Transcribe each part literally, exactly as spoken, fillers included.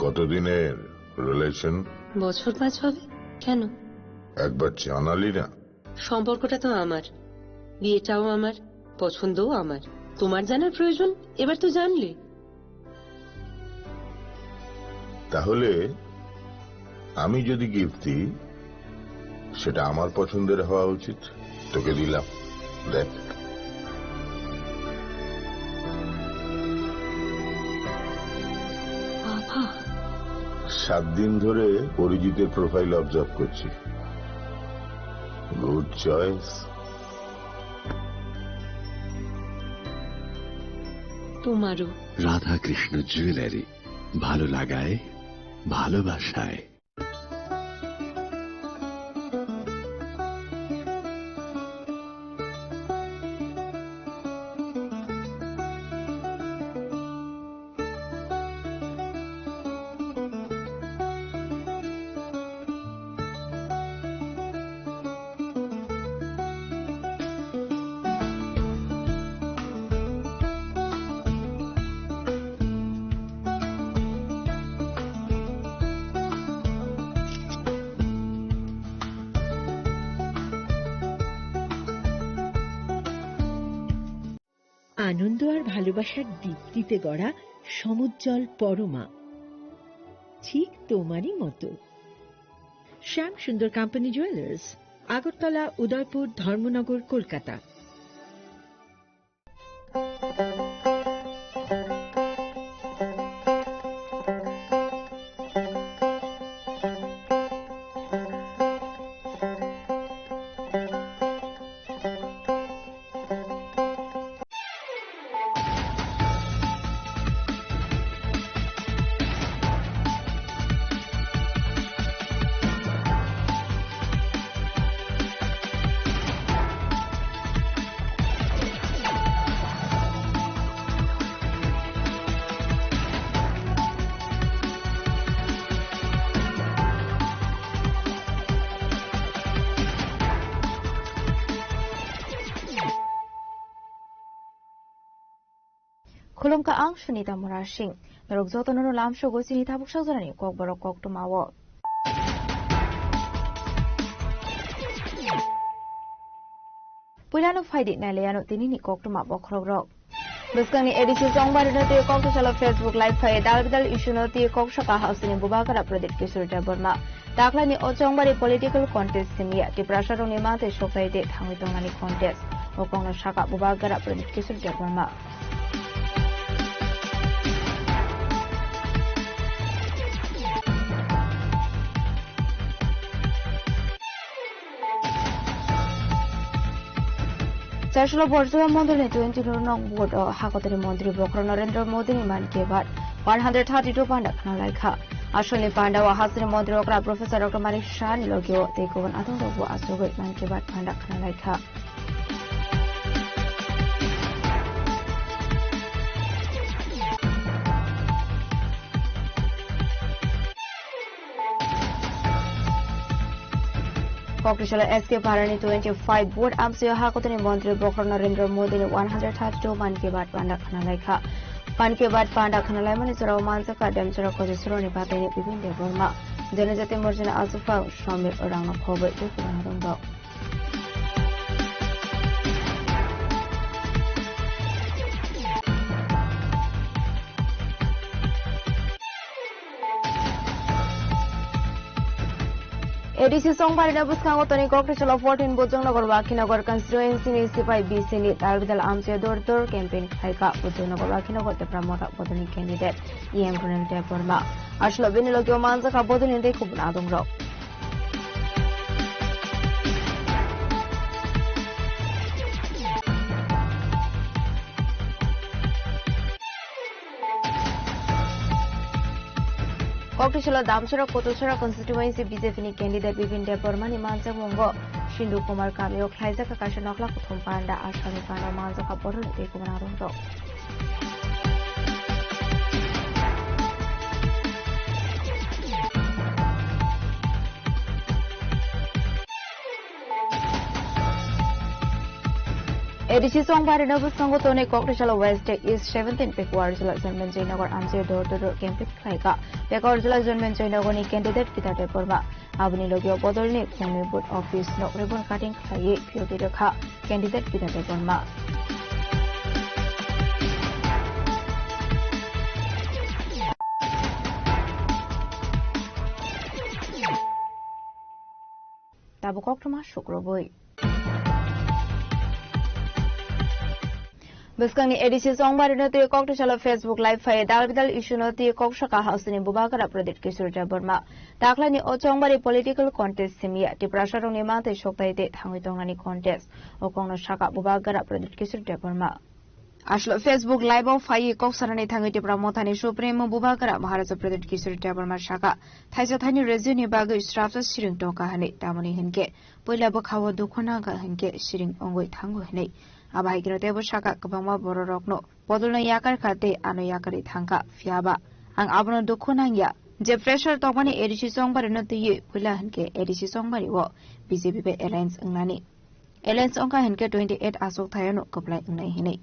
কতদিনের রিলেশন? বছর পাঁচ হবে। কেন? একবার জানালি না। সম্পর্কটা তো আমার, বিয়েটাও আমার, পছন্দও আমার। তোমার জানার প্রয়োজন? এবার তো জানলে। তাহলে আমি যদি গিফট দিই, সেটা আমার পছন্দের হওয়া উচিত। তোকে দিলাম, দেখ। বাবা। সাত দিন ধরে অরিজিতের প্রোফাইল অবজার্ভ করছি। Good choice. তোমারও। রাধাকৃষ্ণ জুয়েলারি, ভালো লাগায়, ভালোবাসায়। আনন্দ আর ভালোবাসার দীপ্তিতে গড়া সমুজ্জ্বল পরমা, ঠিক তোমারই মতো। শ্যাম সুন্দর কোম্পানি জুয়েলার্স, আগরতলা, উদয়পুর, ধর্মনগর, Kolkata. Khulumkha, ang Sunita Murasing. Norok jotono no lamsogo chini tabuk sajorani kokborok koktwmao. Puilano phaidi nailaiano tinini koktwma bokhorokrok. Bwskangni A D C chongbarino twi kok thwsalo Facebook live khai dal bidal issue no twi kok saka hasteni bubagra Pradyot Kishore Debbarma. Taklaini o chongbari political contest simiya Tiprasarokni mantwi soktai tei thangwi tongnani contest. O kokno saka bubagra Pradyot Kishore Debbarma. Chasolo Borjua Mondolni twenty nong vote o Hakotini Montri Bokhorok Narendra Modini Mann Ki Baat one hundred thirty-two panda khna laikha. Asolni panda o hasteni Montri okra Professor Doctor Manik Saha ni logio tei kubun atongthokbo achugwi Mann Ki Baat panda khna laikha. Kokrisalo S K Parani twenty-five vote amsio Hakotini Montri Bokhorok Narendra Modini one hundred thirty-two Mann Ki Baat panda khna laikha. Mann Ki Baat panda khna laimani jorao manjakha Demchara Kochi Suroni Bataini Bipin Debbarma, Janajati Morjani Aswk Somir Rangno khobwi tei kwbangma rwngrok. A D C chongbarino bwskango toni Kokrisalo fourteen Bojongnagar Wakhinagar constituency ni sipai B C ni dal bidal amchai door to door campaign khlaikha Bojongnagar Wakhinagar Tipra Motha bodolni candidate E M Ronil Debbarma. Aswkno bini logio manjakha bodolni tei kubun adongrok. Kokrisalo Damcherra Kotasora constituency B J P ni candidate Bipin Debbarma ni manjakmungo Sindhu Kumar kamio khlaijak kaisa nokla kuthum panda, aswkni panda manjakha bodolni tei kubun adongrok. A A D C chongbarino bwskango tonwi Kokthajala West tei East seventeen Pekuarjala Janmenjoynagar amchaio door to door campaign khlaikha. Pekuarjala Janmenjoynagorni candidate Peter Debbarma. Aboni logio bodolni khungni booth office no ribbon cutting khlaiwi phiyogwi rwkha candidate Peter Debbarma. Tabuk koktwma sukrubwi. Bwskangni A D C chongbarino twi Kokthajala Facebook live phai dal bidal issue no twi kok saka House ni Bubagra Pradyut Kishore Debbarma. Taklaini o chongbari political contest simiya Tiprasarokni manthai soktai tei thangwi tongnani contest. O kokno saka Bubagra Pradyut Kishore Debbarma. Aslo Facebook live o phaiwi kok sanani thangwi Tipra Mothani Supremo Bubagra Maharaja Pradyut Kishore Debbarma saka, thaisa thaini rajyoni bagwi srapsa siring tongkha hwnwi, tamoni hinkhe puila bwkhao dukhu nangkha hinkhe siring wngwi thango hwnwi. Abo hai kheno teibo saka, kwbangma bororokno bodolno yakar kha tei ano yakarwi thangkha, phiyaba ang abono dukhu nangya je pressure tongmani A D C chongbarino twiwi puila hinkhe A D C chongbario B J P bai alliance wngnani. Alliance wngkha hinkhe twenty eight achuk thayano kwplai wngnai hinwi.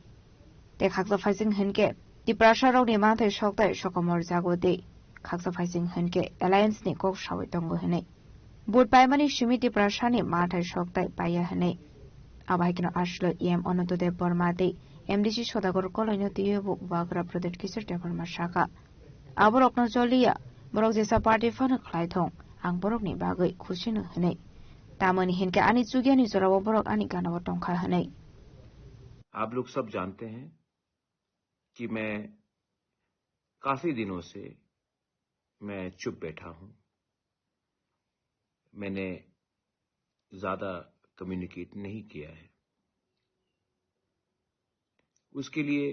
Tei khaksa phaising hinkhe Tiprasarokni manthai soktai sokomor jago tei khaksa phaising hinkhe alliance ni kok sawi tongo hinwi. Vote paimani simi Tiprasani manthai soktai paiya hinwi. Abo hai kheno aslo E M Ananto Debbarma tei M D C Sodagar Koloino twiwi bo Bubagra Pradyut Kishore Debbarma saka. Aborokno choliya, borok jesa party phano khlai thung, ang borokni bagwi khusi no hinwi. Tamoni hinkhe ani chugyani jorao borok ani ganao tongkha hinwi. आप लोग सब जानते हैं कि मैं काफी दिनों से मैं चुप बैठा हूं। मैंने ज्यादा कम्युनिकेट नहीं किया है। उसके लिए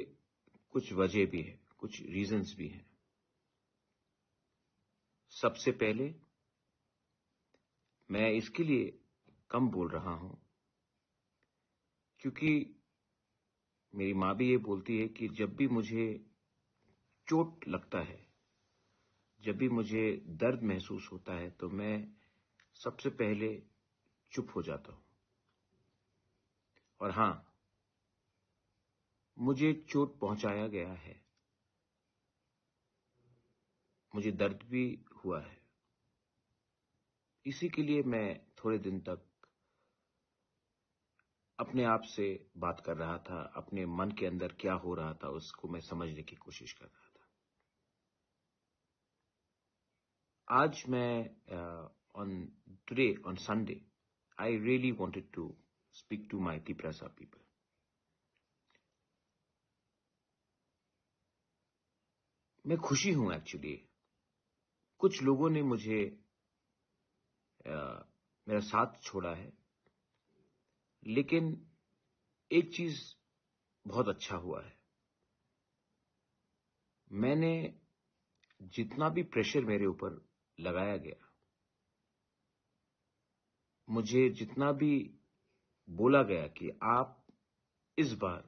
कुछ वजह भी है, कुछ रीजंस भी हैं। सबसे पहले मैं इसके लिए कम बोल रहा हूं क्योंकि मेरी माँ भी ये बोलती है कि जब भी मुझे चोट लगता है, जब भी मुझे दर्द महसूस होता है, तो मैं सबसे पहले चुप हो जाता हूँ। और हाँ, मुझे चोट पहुंचाया गया है, मुझे दर्द भी हुआ है, इसी के लिए मैं थोड़े दिन तक अपने आप से बात कर रहा था, अपने मन के अंदर क्या हो रहा था, उसको मैं समझने की कोशिश कर रहा था। आज मैं, uh, on today, on Sunday, I really wanted to speak to my Tiprasa people. मैं खुशी हूं एक्चुअली। कुछ लोगों ने मुझे, अ, मेरा साथ छोड़ा है, लेकिन एक चीज बहुत अच्छा हुआ है। मैंने जितना भी प्रेशर मेरे ऊपर लगाया गया, मुझे जितना भी बोला गया कि आप इस बार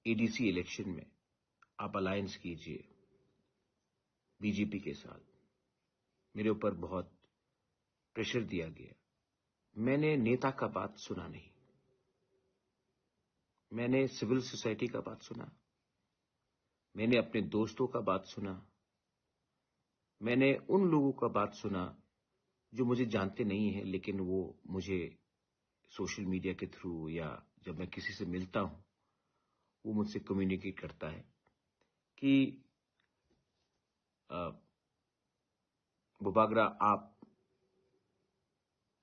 एडीसी इलेक्शन में आप अलायंस कीजिए बीजेपी के साथ, मेरे ऊपर बहुत प्रेशर दिया गया। मैंने नेता का बात सुना नहीं, मैंने सिविल सोसाइटी का बात सुना, मैंने अपने दोस्तों का बात सुना, मैंने उन लोगों का बात सुना जो मुझे जानते नहीं है, लेकिन वो मुझे सोशल मीडिया के थ्रू या जब मैं किसी से मिलता हूँ, वो मुझसे कम्युनिकेट करता है कि, अ, बुबागरा, आप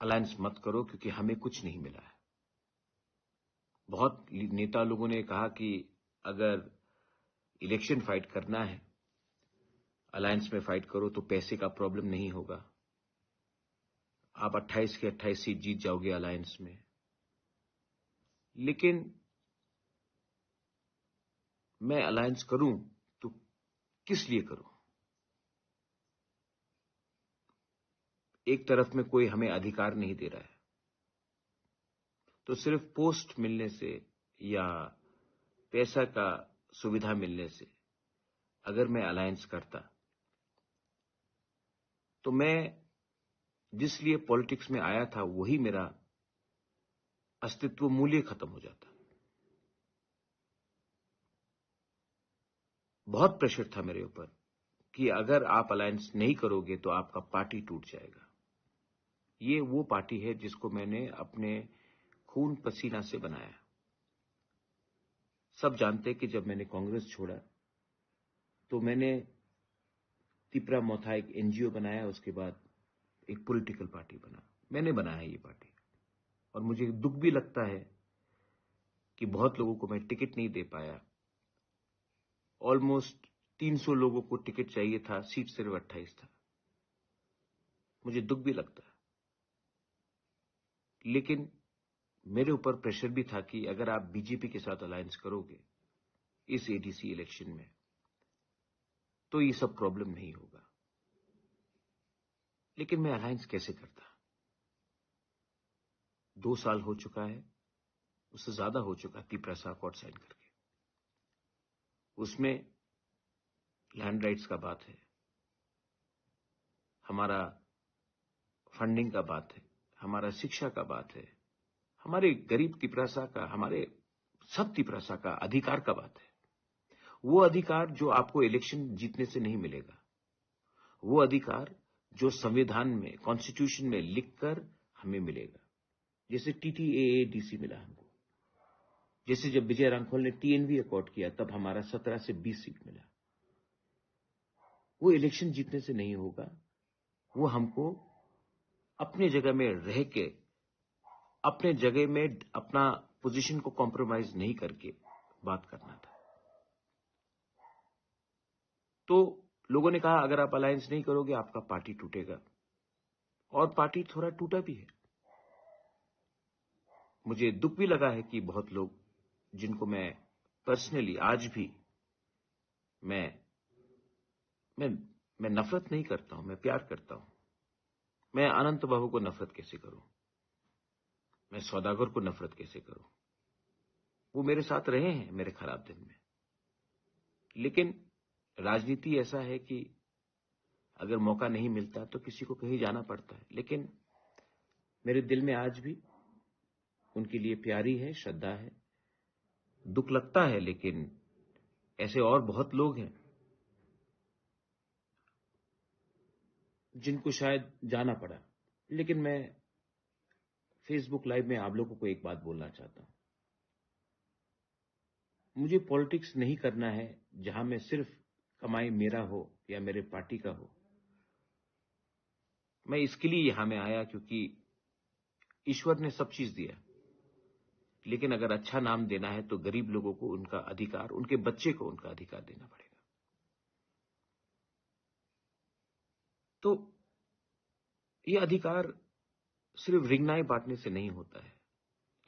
अलायंस मत करो क्योंकि हमें कुछ नहीं मिला है। बहुत नेता लोगों ने कहा कि अगर इलेक्शन फाइट करना है, अलायंस में फाइट करो तो पैसे का प्रॉब्लम नहीं होगा, आप अट्ठाईस के अट्ठाईस सीट जीत जाओगे अलायंस में। लेकिन मैं अलायंस करूं तो किस लिए करूं? एक तरफ में कोई हमें अधिकार नहीं दे रहा है, तो सिर्फ पोस्ट मिलने से या पैसा का सुविधा मिलने से अगर मैं अलायंस करता, तो मैं जिस लिए पॉलिटिक्स में आया था, वही मेरा अस्तित्व मूल्य खत्म हो जाता। बहुत प्रेशर था मेरे ऊपर कि अगर आप अलायंस नहीं करोगे तो आपका पार्टी टूट जाएगा। ये वो पार्टी है जिसको मैंने अपने खून पसीना से बनाया। सब जानते हैं कि जब मैंने कांग्रेस छोड़ा तो मैंने तिपरा मोथा एक एनजीओ बनाया, उसके बाद एक पॉलिटिकल पार्टी बना। मैंने बनाया ये पार्टी और मुझे दुख भी लगता है कि बहुत लोगों को मैं टिकट नहीं दे पाया। ऑलमोस्ट तीन सौ लोगों को टिकट चाहिए था, सीट सिर्फ अट्ठाईस था। मुझे दुख भी लगता है, लेकिन मेरे ऊपर प्रेशर भी था कि अगर आप बीजेपी के साथ अलायंस करोगे इस एडीसी इलेक्शन में, तो ये सब प्रॉब्लम नहीं होगा। लेकिन मैं अलायंस कैसे करता? दो साल हो चुका है, उससे ज्यादा हो चुका है तिपरा सा अकॉर्ड साइन करके। उसमें लैंड राइट्स का बात है, हमारा फंडिंग का बात है, हमारा शिक्षा का बात है, हमारे गरीब तिपरासा का, हमारे सब तिपरासा का अधिकार का बात है। वो अधिकार जो आपको इलेक्शन जीतने से नहीं मिलेगा, वो अधिकार जो संविधान में, कॉन्स्टिट्यूशन में लिखकर हमें मिलेगा। जैसे टीटीएएडीसी मिला हमको, जैसे जब विजय रांखल ने टीएनवी अकॉर्ड किया, तब हमारा सत्रह से बीस सीट मिला। वो इलेक्शन जीतने से नहीं होगा, वो हमको अपने जगह में रह के, अपने जगह में अपना पोजीशन को कॉम्प्रोमाइज नहीं करके बात करना था। तो लोगों ने कहा, अगर आप अलायंस नहीं करोगे, आपका पार्टी टूटेगा। और पार्टी थोड़ा टूटा भी है। मुझे दुख भी लगा है कि बहुत लोग, जिनको मैं पर्सनली आज भी, मैं मैं मैं नफरत नहीं करता हूं, मैं प्यार करता हूं। मैं अनंत बाबू को नफरत कैसे करूं? मैं सौदागर को नफरत कैसे करूं? वो मेरे साथ रहे हैं मेरे खराब दिन में। लेकिन राजनीति ऐसा है कि अगर मौका नहीं मिलता तो किसी को कहीं जाना पड़ता है। लेकिन मेरे दिल में आज भी उनके लिए प्यारी है, श्रद्धा है। दुख लगता है, लेकिन ऐसे और बहुत लोग हैं जिनको शायद जाना पड़ा। लेकिन मैं फेसबुक लाइव में आप लोगों को एक बात बोलना चाहता हूं। मुझे पॉलिटिक्स नहीं करना है जहां में सिर्फ कमाई मेरा हो या मेरे पार्टी का हो। मैं इसके लिए यहां में आया क्योंकि ईश्वर ने सब चीज दिया, लेकिन अगर अच्छा नाम देना है तो गरीब लोगों को उनका अधिकार, उनके बच्चे को उनका अधिकार देना पड़ेगा। तो ये अधिकार सिर्फ रिंगनाई बांटने से नहीं होता है।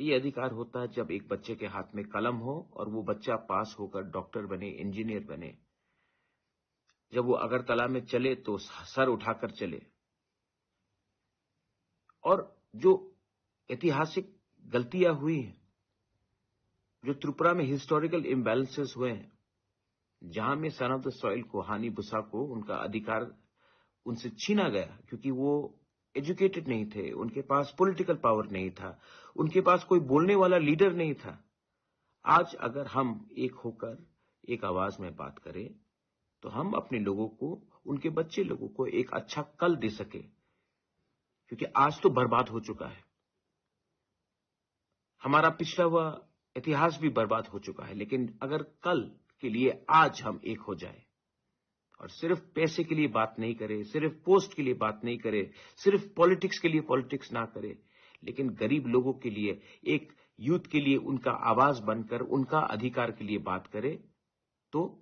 ये अधिकार होता है जब एक बच्चे के हाथ में कलम हो और वो बच्चा पास होकर डॉक्टर बने, इंजीनियर बने। जब वो अगरतला में चले तो सर उठाकर चले। और जो ऐतिहासिक गलतियां हुई हैं, जो त्रिपुरा में हिस्टोरिकल इम्बैलेंसेस हुए हैं, जहां में सन ऑफ द सॉइल को, हानि भूसा को उनका अधिकार उनसे छीना गया, क्योंकि वो एजुकेटेड नहीं थे, उनके पास पॉलिटिकल पावर नहीं था, उनके पास कोई बोलने वाला लीडर नहीं था। आज अगर हम एक होकर एक आवाज में बात करें, तो हम अपने लोगों को, उनके बच्चे लोगों को एक अच्छा कल दे सके, क्योंकि आज तो बर्बाद हो चुका है। हमारा पिछला हुआ इतिहास भी बर्बाद हो चुका है, लेकिन अगर कल के लिए आज हम एक हो जाए और सिर्फ पैसे के लिए बात नहीं करें, सिर्फ पोस्ट के लिए बात नहीं करें, सिर्फ पॉलिटिक्स के लिए पॉलिटिक्स ना करें, लेकिन गरीब लोगों के लिए, एक यूथ के लिए उनका आवाज बनकर उनका अधिकार के लिए बात करें, तो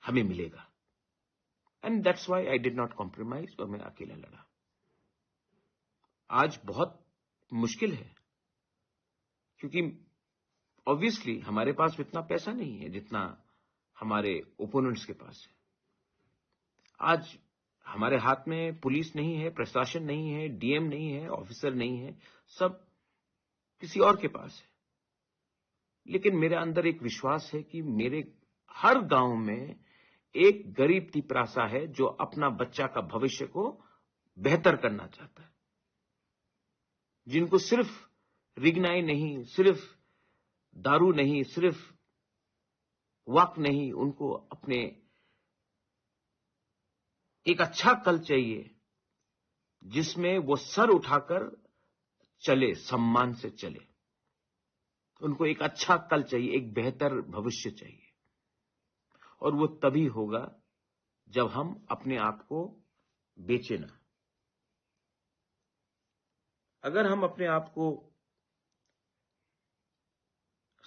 हमें मिलेगा। And that's why I did not compromise, और मैं अकेला लड़ा। आज बहुत मुश्किल है, क्योंकि ऑब्वियसली हमारे पास इतना पैसा नहीं है जितना हमारे ओपोनेंट्स के पास है। आज हमारे हाथ में पुलिस नहीं है, प्रशासन नहीं है, डीएम नहीं है, ऑफिसर नहीं है, सब किसी और के पास है। लेकिन मेरे अंदर एक विश्वास है कि मेरे हर गांव में एक गरीब तिपरासा है जो अपना बच्चा का भविष्य को बेहतर करना चाहता है, जिनको सिर्फ रिगनाई नहीं, सिर्फ दारू नहीं, सिर्फ वक नहीं, उनको अपने एक अच्छा कल चाहिए, जिसमें वो सर उठाकर चले, सम्मान से चले। उनको एक अच्छा कल चाहिए, एक बेहतर भविष्य चाहिए। और वो तभी होगा, जब हम अपने आप को बेचे ना। अगर हम अपने आप को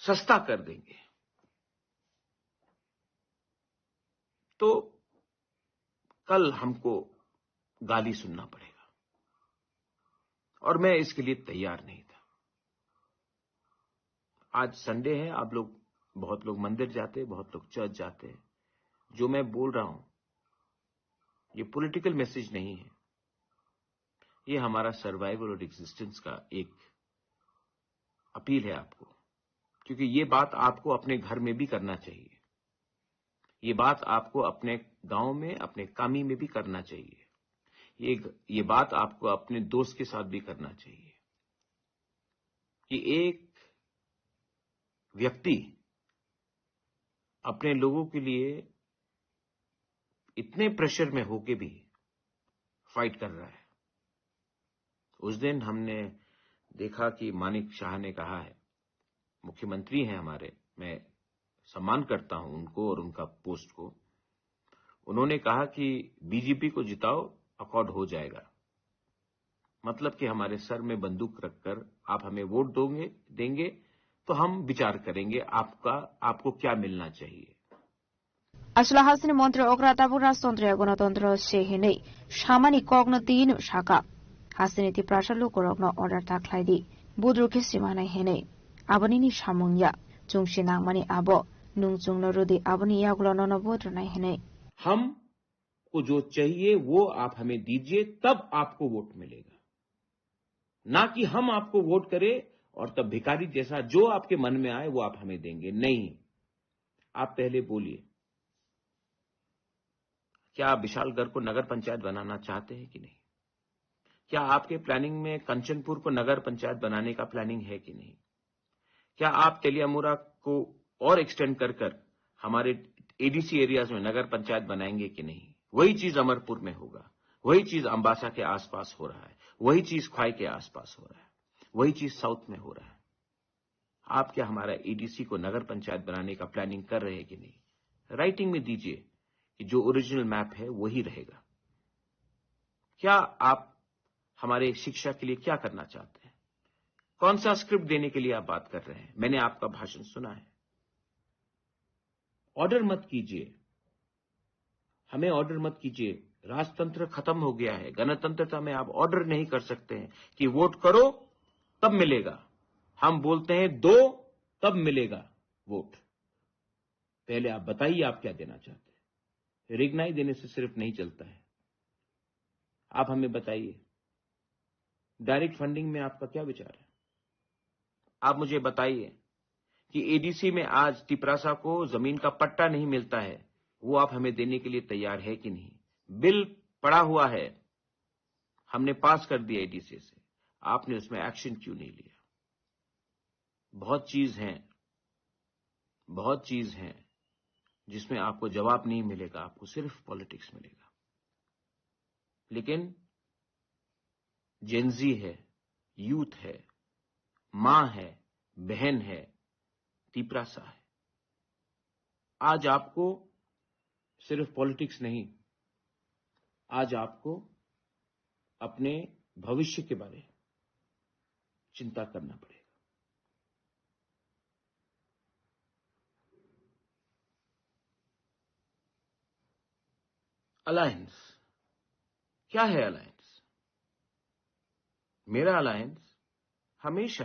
सस्ता कर देंगे, तो कल हमको गाली सुनना पड़ेगा। और मैं इसके लिए तैयार नहीं था। आज संडे है, आप लोग, बहुत लोग मंदिर जाते हैं, बहुत लोग चर्च जाते हैं। जो मैं बोल रहा हूं, ये पॉलिटिकल मैसेज नहीं है, ये हमारा सर्वाइवल और एग्जिस्टेंस का एक अपील है आपको, क्योंकि ये बात आपको अपने घर में भी करना चाहिए, ये बात आपको अपने गांव में, अपने कामी में भी करना चाहिए, ये ये बात आपको अपने दोस्त के साथ भी करना चाहिए कि एक व्यक्ति अपने लोगों के लिए इतने प्रेशर में होके भी फाइट कर रहा है। उस दिन हमने देखा कि मानिक शाह ने कहा है, मुख्यमंत्री हैं हमारे, मैं सम्मान करता हूं उनको और उनका पोस्ट को। उन्होंने कहा कि बीजेपी को जिताओ, अकॉर्ड हो जाएगा। मतलब कि हमारे सर में बंदूक रखकर आप हमें वोट दोगे, देंगे, तो हम विचार करेंगे आपका, आपको क्या मिलना चाहिए। Achla hasteni montri okra tabuk rajtantro ya ganatantro se hinwi samani kokno twi no saka. Hasteni Tiprasa lukurokno order ta khlai di. Budru khe simanai hinwi. Aboni ni samung ya. Chwng se nangmani abo. Nwng chwngno rwdi, aboni yagulo nono vote rwnai hinwi. हमको जो चाहिए वो आप हमें दीजिए, तब आपको वोट मिलेगा। ना कि हम आपको वोट करें और तब भिखारी जैसा जो आपके मन में आए वो आप हमें देंगे। नहीं, आप पहले बोलिए, क्या आप विशालगढ़ को नगर पंचायत बनाना चाहते हैं कि नहीं? क्या आपके प्लानिंग में कंचनपुर को नगर पंचायत बनाने का प्लानिंग है कि नहीं? क्या आप तेलियामुरा को और एक्सटेंड कर कर हमारे एडीसी एरियाज में नगर पंचायत बनाएंगे कि नहीं? वही चीज अमरपुर में होगा, वही चीज अम्बासा के आसपास हो रहा है, वही चीज ख्वाई के आसपास हो रहा है, वही चीज साउथ में हो रहा है। आप क्या हमारा एडीसी को नगर पंचायत बनाने का प्लानिंग कर रहे हैं कि नहीं? राइटिंग में दीजिए कि जो ओरिजिनल मैप है वही रहेगा। क्या आप हमारे शिक्षा के लिए क्या करना चाहते हैं? कौन सा स्क्रिप्ट देने के लिए आप बात कर रहे हैं? मैंने आपका भाषण सुना है। ऑर्डर मत कीजिए, हमें ऑर्डर मत कीजिए। राजतंत्र खत्म हो गया है, गणतंत्रता में आप ऑर्डर नहीं कर सकते हैं कि वोट करो तब मिलेगा। हम बोलते हैं दो, तब मिलेगा वोट। पहले आप बताइए आप क्या देना चाहते हैं। रिगनाई देने से सिर्फ नहीं चलता है। आप हमें बताइए, डायरेक्ट फंडिंग में आपका क्या विचार है? आप मुझे बताइए कि एडीसी में आज तिपरासा को जमीन का पट्टा नहीं मिलता है, वो आप हमें देने के लिए तैयार है कि नहीं? बिल पड़ा हुआ है, हमने पास कर दिया एडीसी से, आपने उसमें एक्शन क्यों नहीं लिया? बहुत चीज हैं, बहुत चीज हैं जिसमें आपको जवाब नहीं मिलेगा, आपको सिर्फ पॉलिटिक्स मिलेगा। लेकिन जेनजी है, यूथ है, माँ है, बहन है, तिपरासा है। आज आपको सिर्फ पॉलिटिक्स नहीं, आज आपको अपने भविष्य के बारे चिंता करना पड़ेगा। अलायंस क्या है? अलायंस, मेरा अलायंस हमेशा,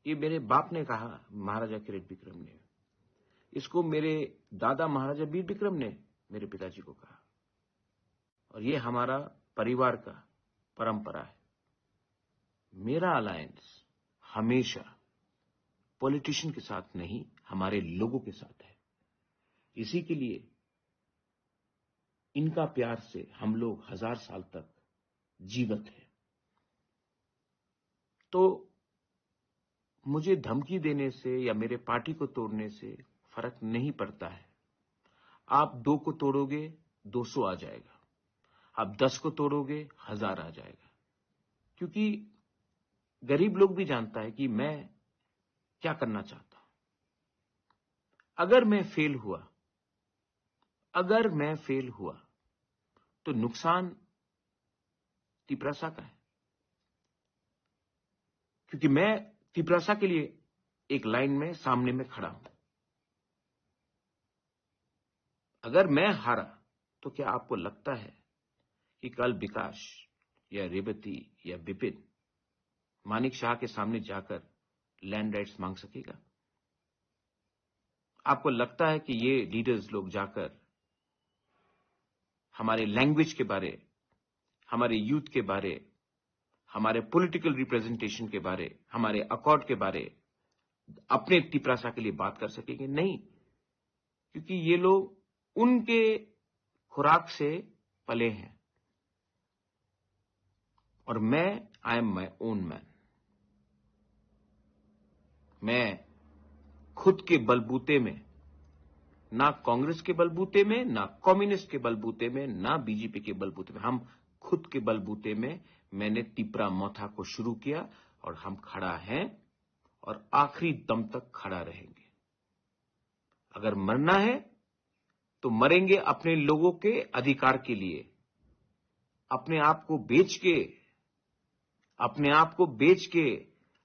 ये मेरे बाप ने कहा, महाराजा किरीट विक्रम ने, इसको मेरे दादा महाराजा वीर विक्रम ने मेरे पिताजी को कहा, और ये हमारा परिवार का परंपरा है। मेरा अलायंस हमेशा पॉलिटिशियन के साथ नहीं, हमारे लोगों के साथ है। इसी के लिए इनका प्यार से हम लोग हजार साल तक जीवित हैं। तो मुझे धमकी देने से या मेरे पार्टी को तोड़ने से फर्क नहीं पड़ता है। आप दो को तोड़ोगे, दो सौ आ जाएगा। आप दस को तोड़ोगे, हजार आ जाएगा। क्योंकि गरीब लोग भी जानता है कि मैं क्या करना चाहता हूं। अगर मैं फेल हुआ, अगर मैं फेल हुआ, तो नुकसान तिपरासा का है, क्योंकि मैं तिपरासा के लिए एक लाइन में सामने में खड़ा हूं। अगर मैं हारा, तो क्या आपको लगता है कि कल विकास या रेवती या विपिन मानिक शाह के सामने जाकर लैंड राइट्स मांग सकेगा? आपको लगता है कि ये लीडर्स लोग जाकर हमारे लैंग्वेज के बारे, हमारे यूथ के बारे, हमारे पॉलिटिकल रिप्रेजेंटेशन के बारे, हमारे अकॉर्ड के बारे अपने तिपरासा के लिए बात कर सकेंगे? नहीं, क्योंकि ये लोग उनके खुराक से पले हैं। और मैं, I am my own man। मैं खुद के बलबूते में, ना कांग्रेस के बलबूते में, ना कम्युनिस्ट के बलबूते में, ना बीजेपी के बलबूते में, हम खुद के बलबूते में, मैंने तिपरा मोथा को शुरू किया और हम खड़ा हैं और आखिरी दम तक खड़ा रहेंगे। अगर मरना है तो मरेंगे अपने लोगों के अधिकार के लिए। अपने आप को बेच के, अपने आप को बेच के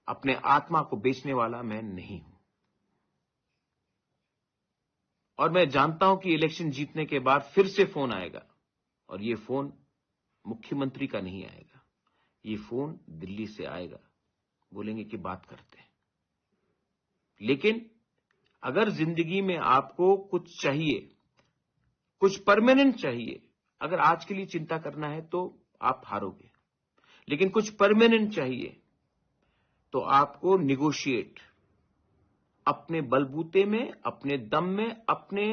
अपने आत्मा को बेचने वाला मैं नहीं हूं। और मैं जानता हूं कि इलेक्शन जीतने के बाद फिर से फोन आएगा, और ये फोन मुख्यमंत्री का नहीं आएगा, ये फोन दिल्ली से आएगा। बोलेंगे कि बात करते हैं। लेकिन अगर जिंदगी में आपको कुछ चाहिए, कुछ परमानेंट चाहिए, अगर आज के लिए चिंता करना है तो आप हारोगे। लेकिन कुछ परमानेंट चाहिए तो आपको निगोशिएट, अपने बलबूते में, अपने दम में, अपने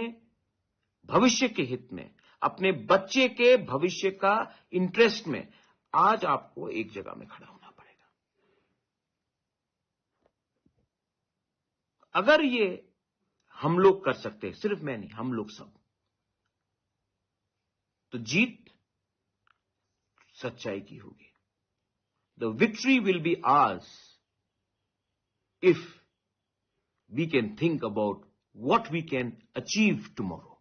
भविष्य के हित में, अपने बच्चे के भविष्य का इंटरेस्ट में आज आपको एक जगह में खड़ा होना पड़ेगा। अगर ये हम लोग कर सकते हैं, सिर्फ मैं नहीं, हम लोग सब, तो जीत सच्चाई की होगी। The victory will be ours if we can think about what we can achieve tomorrow.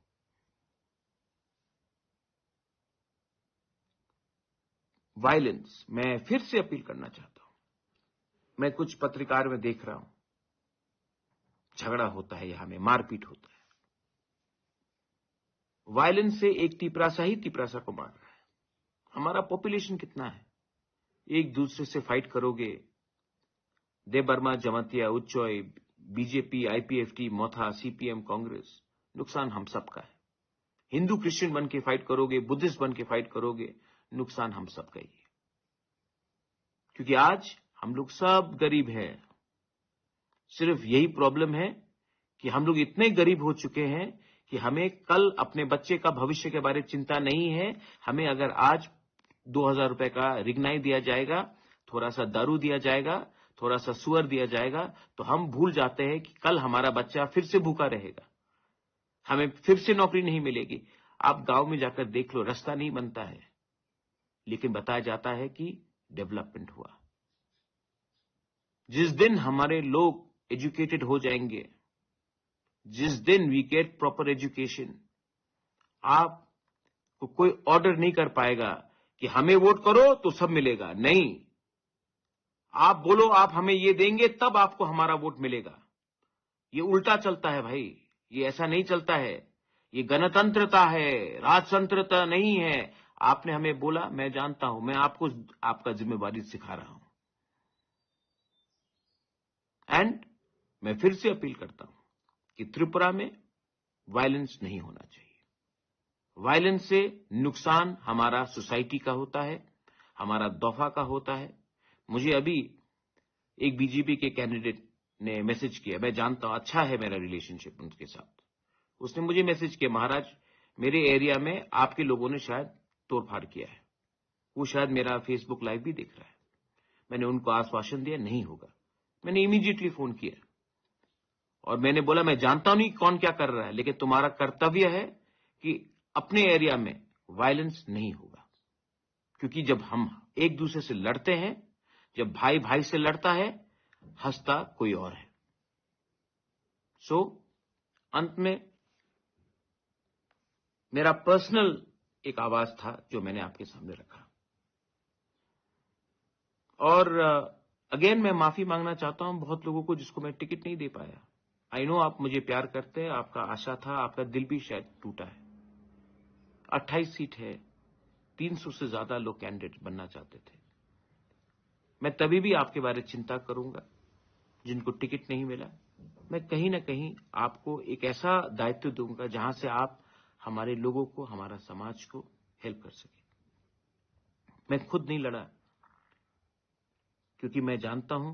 Violence, मैं फिर से अपील करना चाहता हूं। मैं कुछ पत्रिकार में देख रहा हूं, झगड़ा होता है, यहां में मारपीट होता है। वायलेंस से एक तिपरासा ही तिपरासा को मार रहा है। हमारा पॉपुलेशन कितना है? एक दूसरे से फाइट करोगे, देबबर्मा, जमातिया, उच्चय, बीजेपी, आईपीएफटी, मोथा, सीपीएम, कांग्रेस, नुकसान हम सबका है। हिंदू क्रिश्चियन बन के फाइट करोगे, बुद्धिस्ट बन के फाइट करोगे, नुकसान हम सबका ही है। क्योंकि आज हम लोग सब गरीब हैं। सिर्फ यही प्रॉब्लम है कि हम लोग इतने गरीब हो चुके हैं कि हमें कल अपने बच्चे का भविष्य के बारे में चिंता नहीं है। हमें अगर आज दो हज़ार रुपए का रिगनाई दिया जाएगा, थोड़ा सा दारू दिया जाएगा, थोड़ा सा सुअर दिया जाएगा, तो हम भूल जाते हैं कि कल हमारा बच्चा फिर से भूखा रहेगा, हमें फिर से नौकरी नहीं मिलेगी। आप गांव में जाकर देख लो, रास्ता नहीं बनता है, लेकिन बताया जाता है कि डेवलपमेंट हुआ। जिस दिन हमारे लोग एजुकेटेड हो जाएंगे, जिस दिन we get proper education, आपको कोई ऑर्डर नहीं कर पाएगा कि हमें वोट करो तो सब मिलेगा। नहीं, आप बोलो आप हमें ये देंगे, तब आपको हमारा वोट मिलेगा। ये उल्टा चलता है भाई, ये ऐसा नहीं चलता है। ये गणतंत्रता है, राजतंत्रता नहीं है। आपने हमें बोला, मैं जानता हूं, मैं आपको आपका जिम्मेवारी सिखा रहा हूं। एंड मैं फिर से अपील करता हूं कि त्रिपुरा में वायलेंस नहीं होना चाहिए। वायलेंस से नुकसान हमारा सोसाइटी का होता है, हमारा दफा का होता है। मुझे अभी एक बीजेपी के कैंडिडेट ने मैसेज किया, मैं जानता हूं, अच्छा है मेरा रिलेशनशिप उनके साथ। उसने मुझे मैसेज किया, महाराज, मेरे एरिया में आपके लोगों ने शायद तोड़फाड़ किया है। वो शायद मेरा फेसबुक लाइव भी देख रहा है। मैंने उनको आश्वासन दिया, नहीं होगा। मैंने इमीडिएटली फोन किया और मैंने बोला, मैं जानता नहीं कौन क्या कर रहा है, लेकिन तुम्हारा कर्तव्य है कि अपने एरिया में वायलेंस नहीं होगा। क्योंकि जब हम एक दूसरे से लड़ते हैं, जब भाई भाई से लड़ता है, हंसता कोई और है। सो, अंत में मेरा पर्सनल एक आवाज था जो मैंने आपके सामने रखा। और अगेन, मैं माफी मांगना चाहता हूं बहुत लोगों को जिसको मैं टिकट नहीं दे पाया। आई नो, आप मुझे प्यार करते हैं, आपका आशा था, आपका दिल भी शायद टूटा है। अट्ठाईस सीट है, तीन सौ से ज्यादा लोग कैंडिडेट बनना चाहते थे। मैं तभी भी आपके बारे चिंता करूंगा जिनको टिकट नहीं मिला। मैं कहीं ना कहीं आपको एक ऐसा दायित्व दूंगा जहां से आप हमारे लोगों को, हमारा समाज को हेल्प कर सके। मैं खुद नहीं लड़ा, क्योंकि मैं जानता हूं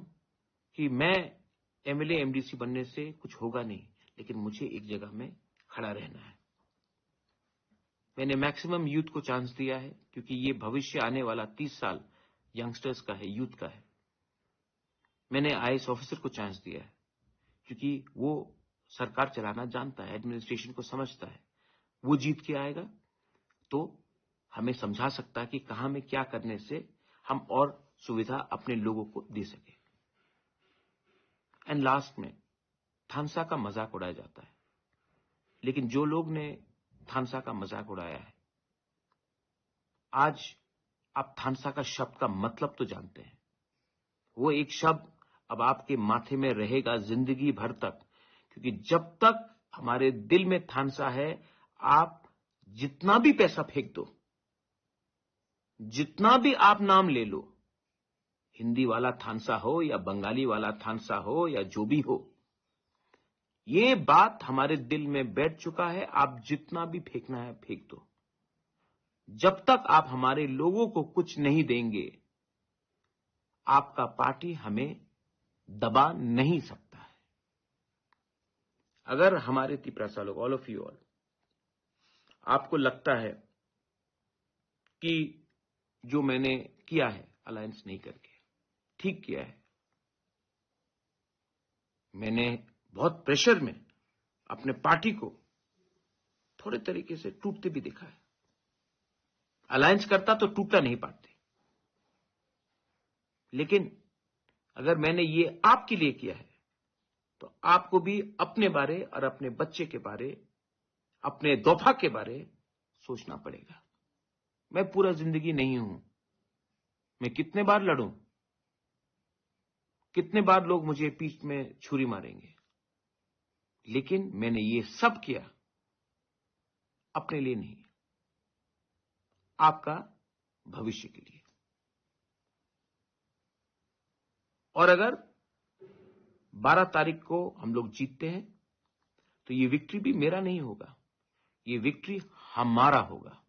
कि मैं एमएलए एमडीसी बनने से कुछ होगा नहीं, लेकिन मुझे एक जगह में खड़ा रहना है। मैंने मैक्सिमम यूथ को चांस दिया है, क्योंकि ये भविष्य, आने वाला तीस साल यंगस्टर्स का है, यूथ का है। मैंने आईएएस ऑफिसर को चांस दिया है, क्योंकि वो सरकार चलाना जानता है, एडमिनिस्ट्रेशन को समझता है। वो जीत के आएगा तो हमें समझा सकता है कि कहां में क्या करने से हम और सुविधा अपने लोगों को दे सके। एंड लास्ट में, थानसा का मजाक उड़ाया जाता है, लेकिन जो लोग ने थानसा का मजाक उड़ाया है, आज आप थानसा का शब्द का मतलब तो जानते हैं। वो एक शब्द अब आपके माथे में रहेगा जिंदगी भर तक, क्योंकि जब तक हमारे दिल में थानसा है, आप जितना भी पैसा फेंक दो, जितना भी आप नाम ले लो, हिंदी वाला थानसा हो या बंगाली वाला थानसा हो या जो भी हो, ये बात हमारे दिल में बैठ चुका है। आप जितना भी फेंकना है, फेंक दो। जब तक आप हमारे लोगों को कुछ नहीं देंगे, आपका पार्टी हमें दबा नहीं सकता है। अगर हमारे तिपरासा लोग, ऑल ऑफ यू ऑल, आपको लगता है कि जो मैंने किया है अलायंस नहीं करके, ठीक किया है, मैंने बहुत प्रेशर में अपने पार्टी को थोड़े तरीके से टूटते भी देखा है। अलायंस करता तो टूटता नहीं पाते, लेकिन अगर मैंने ये आपके लिए किया है, तो आपको भी अपने बारे और अपने बच्चे के बारे, अपने दोफा के बारे सोचना पड़ेगा। मैं पूरा जिंदगी नहीं हूं। मैं कितने बार लड़ूं, कितने बार लोग मुझे पीठ में छुरी मारेंगे, लेकिन मैंने ये सब किया अपने लिए नहीं, आपका भविष्य के लिए। और अगर बारह तारीख को हम लोग जीतते हैं, तो ये विक्ट्री भी मेरा नहीं होगा, ये विक्ट्री हमारा होगा।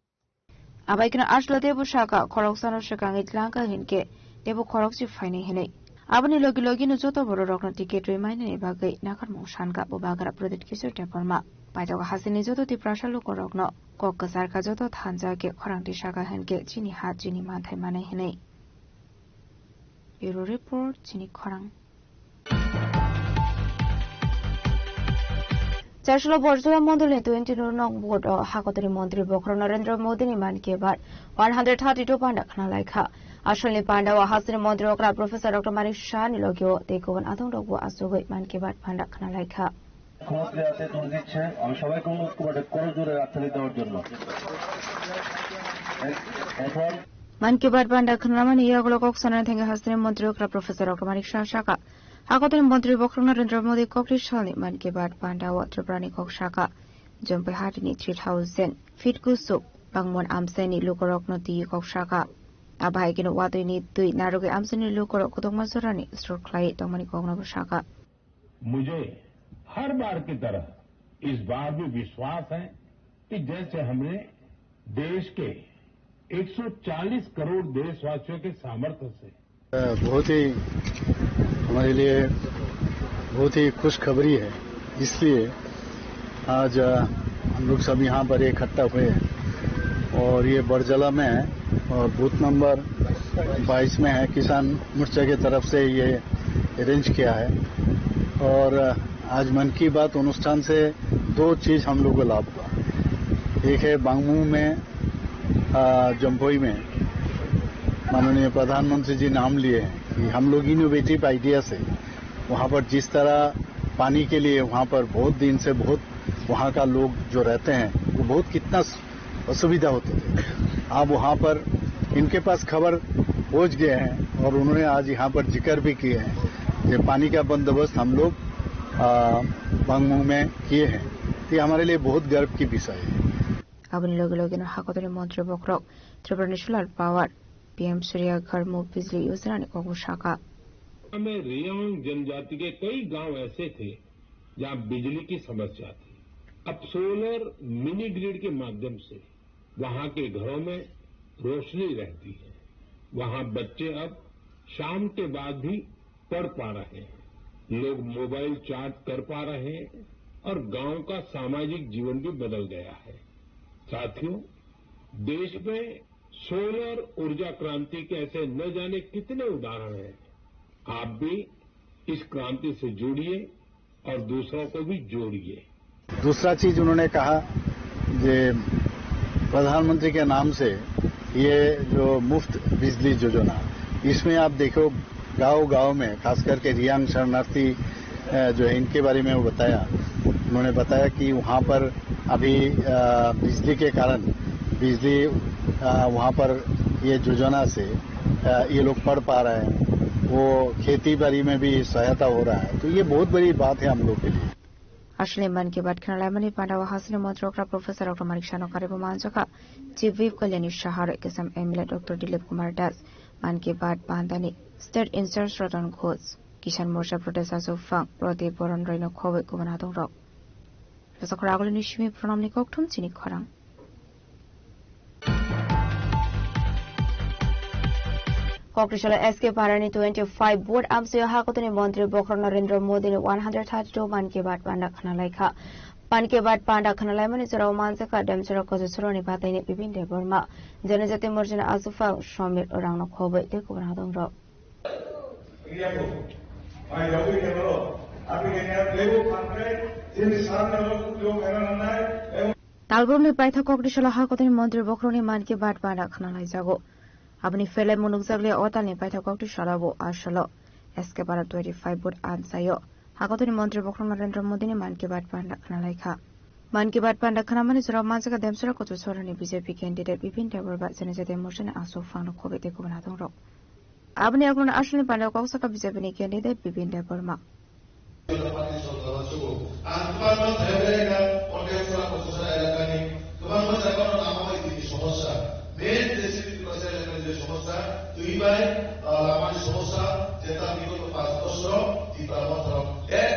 Abaikeno aslo teibo saka, khoroksano swkangwi tlangkha hinkhe teibo khorokse phainai hinwi. Aboni logi logino joto bororokno ticket rwi mainani bagwi nakharmung sankha Bubagra Pradyut Kishore Debbarma. Paithago hasteni joto Tiprasa lukurokno kok kwcharkha joto thansa khe khorang tisakha hinkhe chini ha chini manthai manai hinwi. Bureau Report, chini khorang. Chaslo Borjoya Mondolni twenty nor nong ward o Hakotorni Montri Bokhorok Narendra Modi ni Mann Ki Baat one hundred thirty two panda khna laikha. Asolni panda o hasteni Montri okra Professor Doctor Manik Saha ni logi o tei kubun adong rok bo achugwi Mann Ki Baat panda khna laikha. ক্ষমা প্রিয় আছে, তুমি দিচ্ছে। আমি সবাইকে অনুরোধ করবো একটা করজোরে হাততালি দেওয়ার জন্য। এ-, এখন Mann Ki Baat panda khna mani yagulo kok sanani thangwi hasteni Montri okra Professor Doctor Manik Saha saka. Hakotorni Montri Bokhorok Narendra Modi kokri salni Mann Ki Baat panda o Tripura ni kok saka. Jompai hatini three thousand feet kusu bangmon amchaini lukorokno twi kok saka. Abahaikeno watwini twi narwgwi amchaini lukorok kwdwkma jorani sur khlai tongmani kokno bo saka. मुझे हर बार की तरह इस बार भी विश्वास है कि जैसे हमने देश के एक सौ चालीस करोड़ देशवासियों के सामर्थ्य से बहुत ही हमारे लिए बहुत ही खुशखबरी है, इसलिए आज, अ, हम लोग सब यहाँ पर इकट्ठा हुए हैं और ये बरजला में, अ, बूथ नंबर बाईस में है, किसान मोर्चा की तरफ से ये अरेंज किया है। और आज मन की बात অনুষ্ঠান से दो चीज हम लोग को लाभ हुआ। एक है बांगमू में, आ, जम्पोई में माननीय प्रधानमंत्री जी नाम लिए हैं कि हम लोग इनोवेटिव आइडिया से वहाँ पर जिस तरह पानी के लिए वहाँ पर बहुत दिन से बहुत वहाँ का लोग जो रहते हैं वो बहुत कितना असुविधा होती थी। आप वहाँ पर इनके पास खबर पहुँच गए हैं और उन्होंने आज यहाँ पर जिक्र भी किए हैं कि पानी का बंदोबस्त हम लोग, आ, बांगमू में किए हैं। तो ये हमारे लिए बहुत गर्व की विषय है। Aboni loge loge no hakotoni montri bokhorok Tripura ni solar power, P M Surya Ghar Muft Bijli Yojana ni kokbo sakha. में रियांग जनजाति के कई गांव ऐसे थे जहां बिजली की समस्या थी। अब सोलर मिनी ग्रिड के माध्यम से वहां के घरों में रोशनी रहती है। वहां बच्चे अब शाम के बाद भी पढ़ पा रहे हैं, लोग मोबाइल चार्ज कर पा रहे हैं और गांव का सामाजिक जीवन भी बदल गया है। साथियों, देश में सोलर ऊर्जा क्रांति के ऐसे न जाने कितने उदाहरण हैं। आप भी इस क्रांति से जुड़िए और दूसरों को भी जोड़िए। दूसरा चीज उन्होंने कहा कि प्रधानमंत्री के नाम से ये जो मुफ्त बिजली योजना, इसमें आप देखो गांव गांव में, खास करके रियांग शरणार्थी, अ, जो है, इनके बारे में वो बताया। उन्होंने बताया कि वहाँ पर अभी, अ, बिजली के कारण, बिजली, अ, वहाँ पर ये योजना से, अ, ये लोग पढ़ पा रहे हैं, वो खेती बाड़ी में भी सहायता हो रहा है, तो ये बहुत बड़ी बात है हम लोग के लिए। Aswkni Mann Ki Baat khwnalaimani panda o hasteni montri okra Professor Doctor Manik Saha no karwi bo manjakha Chief Whip Kalyani Saha, Raikwsam M L A Doctor Dilip Kumar Das, Mann Ki Baat pandani State in-charge Ratan Ghosh, Kisan Morcha Pradesh Achuk Phang Pradip Baran Roy no khobwi kubun adongrok. Bwsakra agulini simi pranamni kokthum chini khorang. Kokrisalo S K Parani twenty-five vote amsio hakotoni montri bokhorok Narendra Modi ni one hundred thirty-two Mann Ki Baat panda khwnalaikha. Mann Ki Baat panda khwnalaimani jorao manjakha Demchara Kochusorani bataini Bipin Debbarma, Janajati Morchani Achuk Phang Somir Urangno khobwi tei kubun adongrok. Talbrumni paithak kokri salo hakotini montri bokhorokni Mann Ki Baat panda khwnalaijago. Aboni phelai munukjakliya o talni paithak kokri salo bo asalo S K Para twenty-five vote amsaio hakotini montri bokhorok Narendra Modini Mann Ki Baat panda khwnalaikha. Mann Ki Baat panda khwnamani jorao manjakha Demchara Kochusorani B J P candidate Bipin Debbarma, Janajati Morchani Achuk Phangno khobwi tei kubun adongrok. Aboni yagulo aswkni panda o kok sakha B J P ni candidate Bipin Debbarma. Ang kwbangma thaibreka o Demchara Kochusa elakani kwbangma jagao lama bai tini somosa. Main je Sri Tiprasa elakani je somosa, twi bai, ah, lamani somosa, jeta bigoto panch bochoro Tipra Motharo ek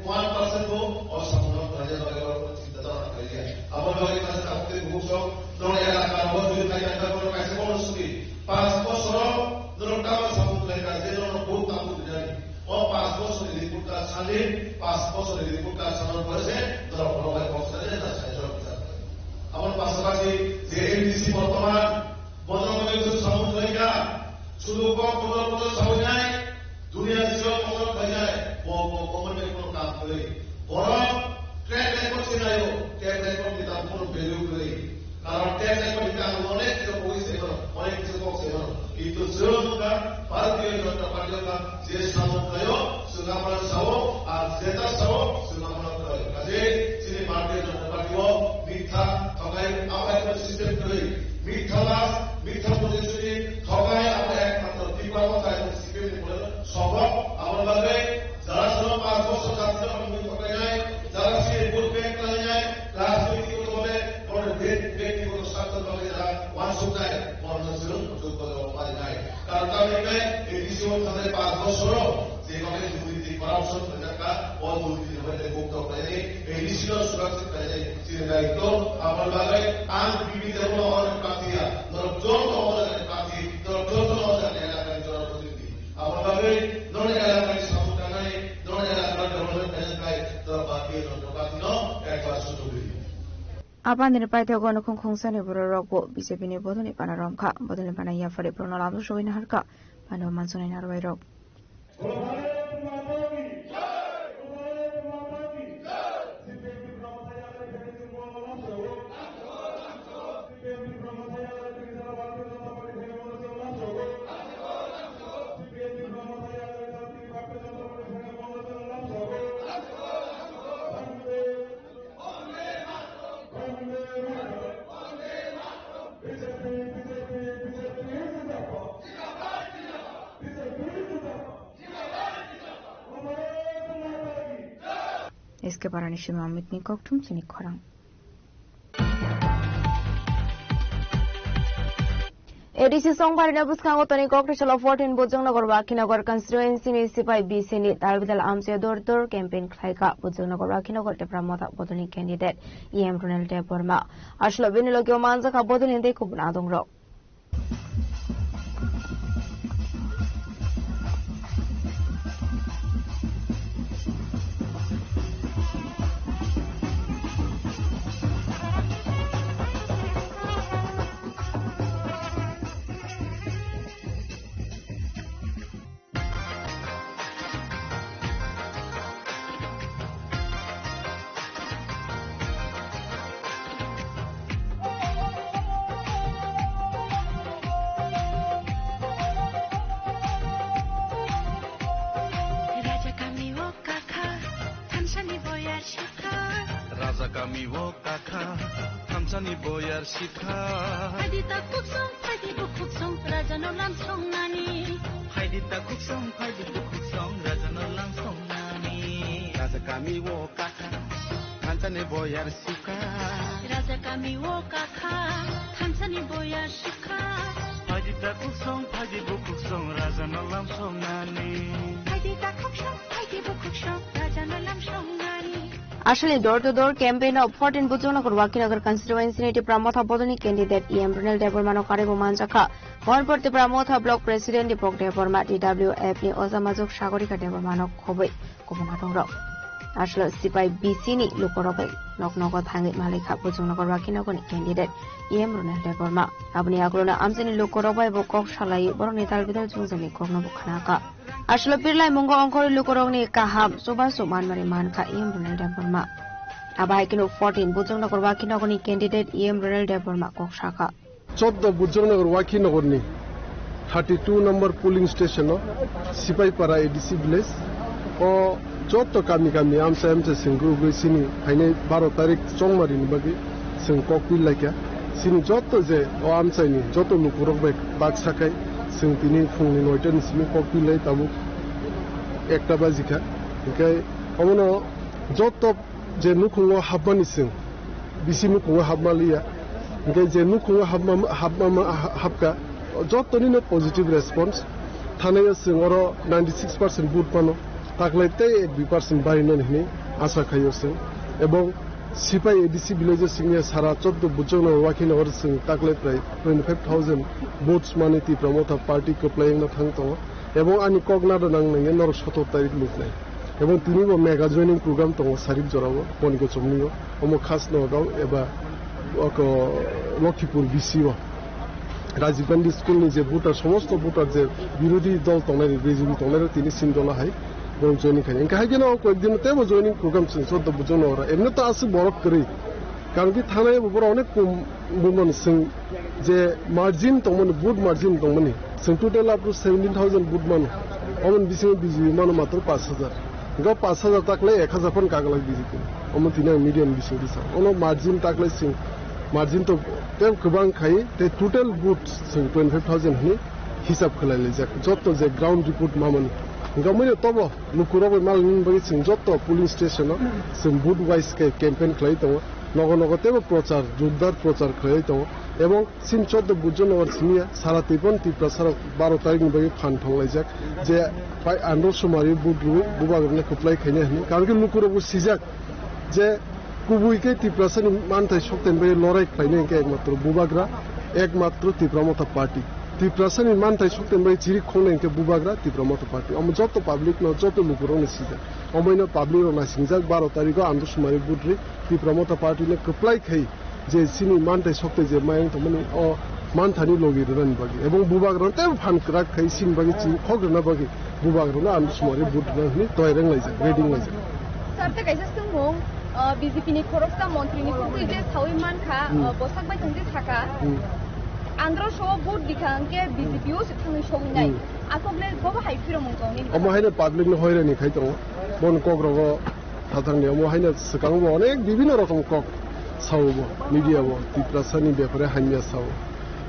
one percent bo o samungno khlaina bagwi borok chinta chorna khlaiya. Abo bagwi kaisa tabuk tei bubuksong norok elaka o jodi khaina bagwi borok kaisa bono sudi. Panch bochoro norok tamo samung khlaikha, je norok vote tamo rinani. O panch bochorni report card sadi, panch bochorni report card sanani pore se norok borok bai kok sadi na sai norok bichar khlai. Aboni pasapasi je M D C bortoman bodol bodol samung khlaikha, sudu kok bodol bodol sawi nai, dunia jio bodol khlainai, bo bo government kono kam kwrwi. Borok track record se naio, track record ni tamo kono value kwrwi. Karon track record ni tamo onek kisa kok se mano, onek kisa kok se mano. Kintu chwng wngkha Bharatiya Janata Party wngkha je samung khlaio, chwng amano sao, ar jeta sao, chwng amano khlaio. Kaje chini Bharatiya Janata Party o mitha, thokai, abo ekta system kwrwi. Mitha las, mitha protijruti, thokai, abo ekmatro Tipra Motha ebo C P M ni pore sombhob. Aboni bagwi jara sono panch bochor jati no hamwi thokainai, jara chini vote bank khlainai, rajnoitik bhabe, bono bek-, bektigoto swartho bagwi jara uansuknai, bono chwng jogbaga parinai. Karon tamni hwnkhai A D C o thangnai panch bochoro je bagwi durniti corruption khlaijakha, o durniti ni bagwi mukto khlainai, A D C no surakshit khlainai, chini daityo, aboni bagwi ang B P T no hwnwi prarthi ya, norok joto no hwnwi prarthi, norok joto no hwnwi elakani jora protinidhi. Aboni bagwi norok elakani samung tangnani, norok elakani development khlainai, norok Bharatiya Janata Party no ekbar sujuk ridi. Apandini paithago nukhung khungsani bororok bo B J P ni bodolni bana romkha. Bodolni bana yaphari borokno lamsogwi naharkha. Bana mansunai narwai rok. S K Parani Shima Amit ni kokthum chini khorang. A D C Songpharino bwskango toni Kokthai salo fourteen Bujongnagar Wakhinagar constituency ni sipai B C ni dalbidal amchai door to door campaign khlaikha. Bujongnagar Wakhinagar Tipra Motha bodolni candidate E M Ronel Debbarma. Aslo bini logio manjakha bodolni tei kubun adongrok. Raja kami o kakha, thamsani boyar sikha. Raja kami o kakha, thamsani boyar sikha. Phaidi ta khuk song, phaidi bukhuk song, raja no lam song nani. Phaidi ta khuk song, phaidi bukhuk song, raja no lam song nani. Raja kami o kakha, thamsani boyar sikha. Raja kami o kakha, thamsani boyar sikha. Phaidi ta khuk song, phaidi bukhuk song, raja no lam song nani. Phaidi ta khuk song, phaidi bukhuk song, raja no lam song nani. Aswlni door to door campaign o fourteen Bujongnagar Wakhinagar constituency ni Tipra Motha bodolni candidate E M Ronel Debbarma no karwi bo manjakha. Horpor Tipra Motha block president Deepak Debbarma, T W F ni Ojamajuk Sagorika Debbarma no khobwi kubun adongrok. Aswlo sipai B C ni lukorok bai nok nogo thangwi malaikha Bujongnagar Wakhinagar ni candidate E M Ronel Debbarma. Aboni agulino amchaini lukorok bai bo kok salaiwi borokni dalbidal jwngjwngni kokno bo khnakha. Aswlo birlai mungo ongkhorwi lukorokni kaham chubachu manmani mankha E M Ronel Debbarma. Abo hai kheno fourteen Bujongnagar Wakhinagar ni candidate E M Ronel Debbarma kok sakha. Choddo Bujongnagar Wakhinagar ni thirty two number polling station o Sipaipara A D C village o jotto kami kami amchai amchai sengwi sini phainai baro tarik chongmari ni bagwi chwng kokpil laikha. Sini jotto je o amchai ni jotto lukurok bai baksa khai chwng tini phungni noita ni simi kokpil lai tabuk ekta bajikha. Hinkhe omono jotto je nukhungo hapmani chwng, bisi nukhungo hapma liya. Hinkhe je nukhungo hapma, hapma, hapkha, jottonino positive response. Thanai o chwng oro ninety six percent vote mano, taklai tei ek dui percent barinani hinwi asa khaio chwng. Ebong Sipai A D C village o singya sara choddo Bujongnagar Wakhinagar chwng taklai prai twenty five thousand votes mani Tipra Motha party kwplai wngna thang tongo. Ebong ani kok nada nang nangya norok sotor tarik nuknai. Ebong tini bo mega joining program tongo Sarik jorao, Manikya Chomni o, omo Khasnogao eba oko Lokhipur B C o. Rajiv Gandhi School ni je voter, somosto voter je birodhi dol tongnai, B J P tongnai, tini Sindola hai borok joining khai. Engkha hai khe no koyek din tebo joining program chwng choddo Bujongnagar. Emni to aswk borok kwrwi. Karon ki thanai bo borok onek kom bumani chwng je margin tongmani, vote margin tongmani, chwng total up to seventeen thousand vote mano. Omoni bisingo B J P mano matro pash hajar. Hinkhe pash hajar taklai ek hajar phano kaglak B J P. Omo tini ang media ni bising bisa. Ono margin taklai chwng, margin to tei kwbang khai, tei total vote chwng twenty five thousand hinwi hisab khlai laijak. Jotto je ground report mamani. Hinkhe omono tobo lukurok bai malni bagwi chwng jotto polling station o chwng vote wise khe campaign khlai tongo. Nogo nogo teibo prochar, jordar prochar khlai tongo. Ebong Chini choddo Bujongnagar simi ya, sara Tipra, Tiprasarok baro tarikni bagwi phan thanglaijak je pai andro sumari vote rwi bubagrano kwplai khaina hwnwi. Karon khe lukurokbo sijak je kubui khe Tiprasani manthai sokthani bagwi lorai khlainai hwnkhe ekmatro bubagra, ekmatro Tipra Motha Party. Tiprasani manthai sokthani bagwi chiri khongnai hwnkhe bubagra Tipra Motha Party. Omo joto public no, joto lukurokno sijak. Omoino public rok naisingjak baro tarikgo andro sumari vote rwi Tipra Motha Party no kwplai khai Je chini manthai sokte je mayung tongmani o manthani logi rwnani bagwi ebong bubagrano teibo phan kwrak khai chini bagwi chini khok rwna bagwi bubagrano ang sumari vote rwna hwnwi toirang laijak, ready wng laijak. Sir, tei kaisa swngmung, uh, B J P ni khoroksa montri ni kwtwi je sawi mankha, Hmm. uh, bwsak bai thangwi sakha. Hmm. Andro so vote dikha hwnkhe B J P o se thangwi sogwi nai. Hmm. Aswk le bobo hai phiromung tong nini. Omo haino public no hoirani khai tongo. Bon kok rogo Thathangni omo haino swkango bo onek bibinno rokom kok sao bo, media bo, Tiprasani bepare hamya sao.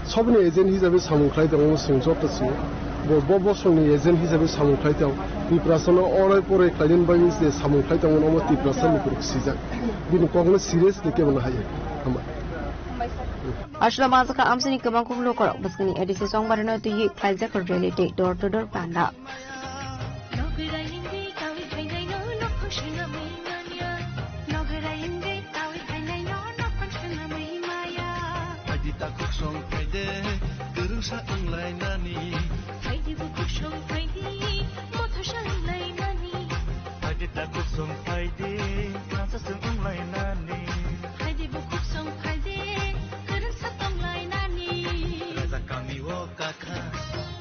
Sobni agent hisabe samung khlai tongo, chwng joto sio. Bo, bo bosongni agent hisabe samung khlai tong. Tiprasano orai porai khlainani bagwi je samung khlai tongo, omo Tiprasani kwrwk sijak. Bini kokno seriously kebo no haiya. Hambai. Aswk manjakha amchaini kwbang kok lukurok bwskangni A D C chongbarino twiwi khlaijak rally tei door to door panda. Phaidi takhuk song phaide, kwrwngsa wnglainani. Phaidi bukhuk song phaidi, mothosa wnglainani. Phaidi takhuk song phaidi, kansa song wnglainani. Phaidi bukhuk song phaidi, kwrwngsa tonglainani. Raja kami o kakha,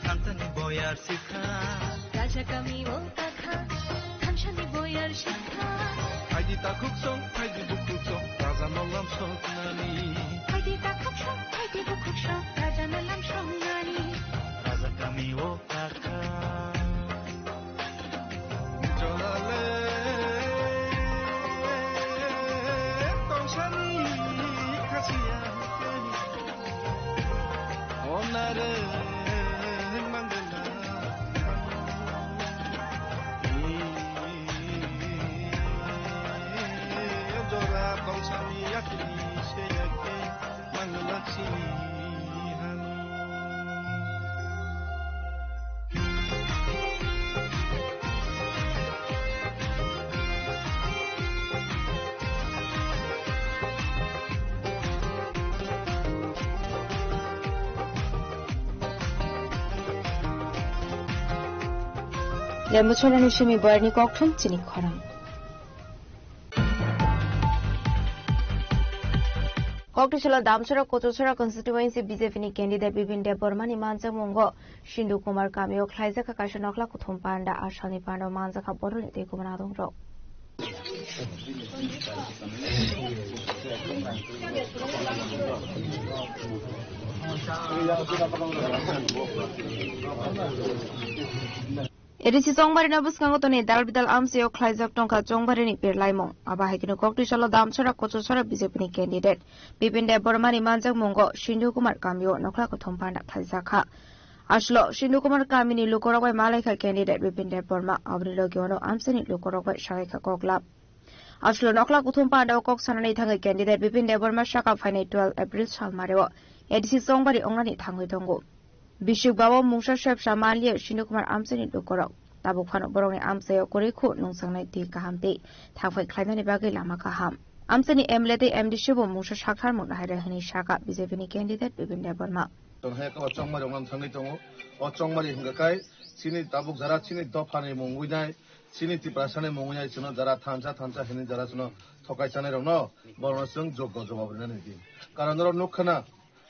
thansani boyar sikha. Raja kami o kakha, thansani boyar sikha. Phaidi takhuk song, phaidi bukhuk song, raja no lam soknani. Phaidi takhuk song, phaidi bukhuk song, raja no lam soknani. Raja kami o kakha. Jorale tongsani khasiya. Onare mangala. Jora tongsani yakni se yakni mangala chini. Lembu Cholani simi boyarni kokthum chini khorang. Kokthai salo Damchara Kochusara constituency B J P ni candidate Bipin Debbarma ni manjakmungo Sindhu Kumar kamio khlaijak kha kaisa nokhla kuthum panda, a salni panda o manjak kha bodolni tei kubun adongrok. A D C Chongbarino bwskango tonwi dal bidal amchaio khlaijak tongkha Chongbarini birlaimung. Abo hai kheno kokthai salo Damchara Kochusara B J P ni candidate Bipin Debbarma ni manjakmungo Sindhu Kumar kamio nokhla kuthum panda khlaijak kha. Aswlo Sindhu Kumar kamini lukurok bai malaikha candidate Bipin Debbarma, aboni logi ano amchaini lukurok bai salaikha koklap. Aswlo nokhla kuthum panda o kok sanani thangwi candidate Bipin Debbarma saka phainai twelve April salmari o A D C Chongbari ongnani thangwi tongo. Bisik bao mungsa sebsa manliya Sindhu Kumar amchaini lukurok. Tabuk phano borokni amchaio kwrwi khu nungchangnai twi kaham tei thangphai khlainani bagwi lama kaham. Amchaini M L A tei M D C bo mungsa sakthar mung nahai rw hwnwi saka B J P ni candidate Bipin Debbarma. Tong hai khe o chongmari rok nang thangwi tongo. O chongmari hwnkha khai chini tabuk jara chini dophani mungwi nai, chini Tiprasani mungwi nai, chwngno jara thansa thansa hwnwi jara chwngno thokai chanai rokno borokno chwng joggo jawab rinani di. Karon norok nukha na,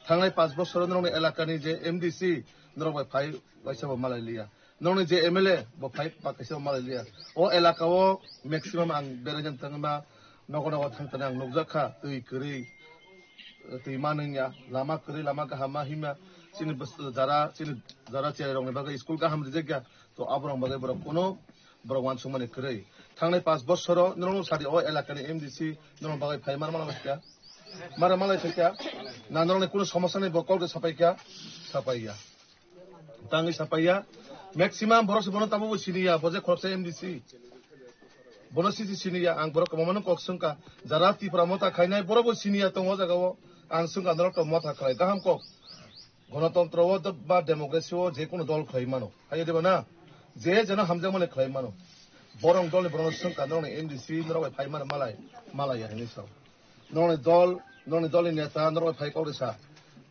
thangnai panch bosoro norokni elakani je M D C norok bai phai waisa bo malai liya. Nokni je M L A bo phai ba kaisa malai liya. O elaka o maximum ang berai jang tangma nogo nogo thang tani ang nukjak kha, twi kwrwi, twi manwng ya, lama kwrwi, lama kaham ma himya, chini bwswk jara, chini jara cherai rokni bagwi school kaham rijak ya, to aborok bagwi borok kuno borok wansukmani kwrwi. Thangnai panch bosoro norok sadi o elakani M D C norok bagwi phai mar malai kha, mara malai kha, na norokni kuno somosa ni bo kok de sapai kha, sapai ya. Tangwi sapaiya. Maximum borok se bono tabukbo siniya, bo je khoroksa M D C. Bono sisi siniya, ang borok kwbangmano kok swngkha. Jara Tipra Motha khainai, borokbo siniya tongo o jagao. Ang swngkha norok to Motha khlai, gaham kok. Gonotontro o do-, ba democracy o je kono dol khlai mano. Hayo diba na? Je jeno hamjakmani khlai mano. Borok dolni borokno swngkha, norokni M D C, norok bai phai mano malai, malai ya hinwi sao. Nokni dol, nokni dolni neta norok bai phai kok risa.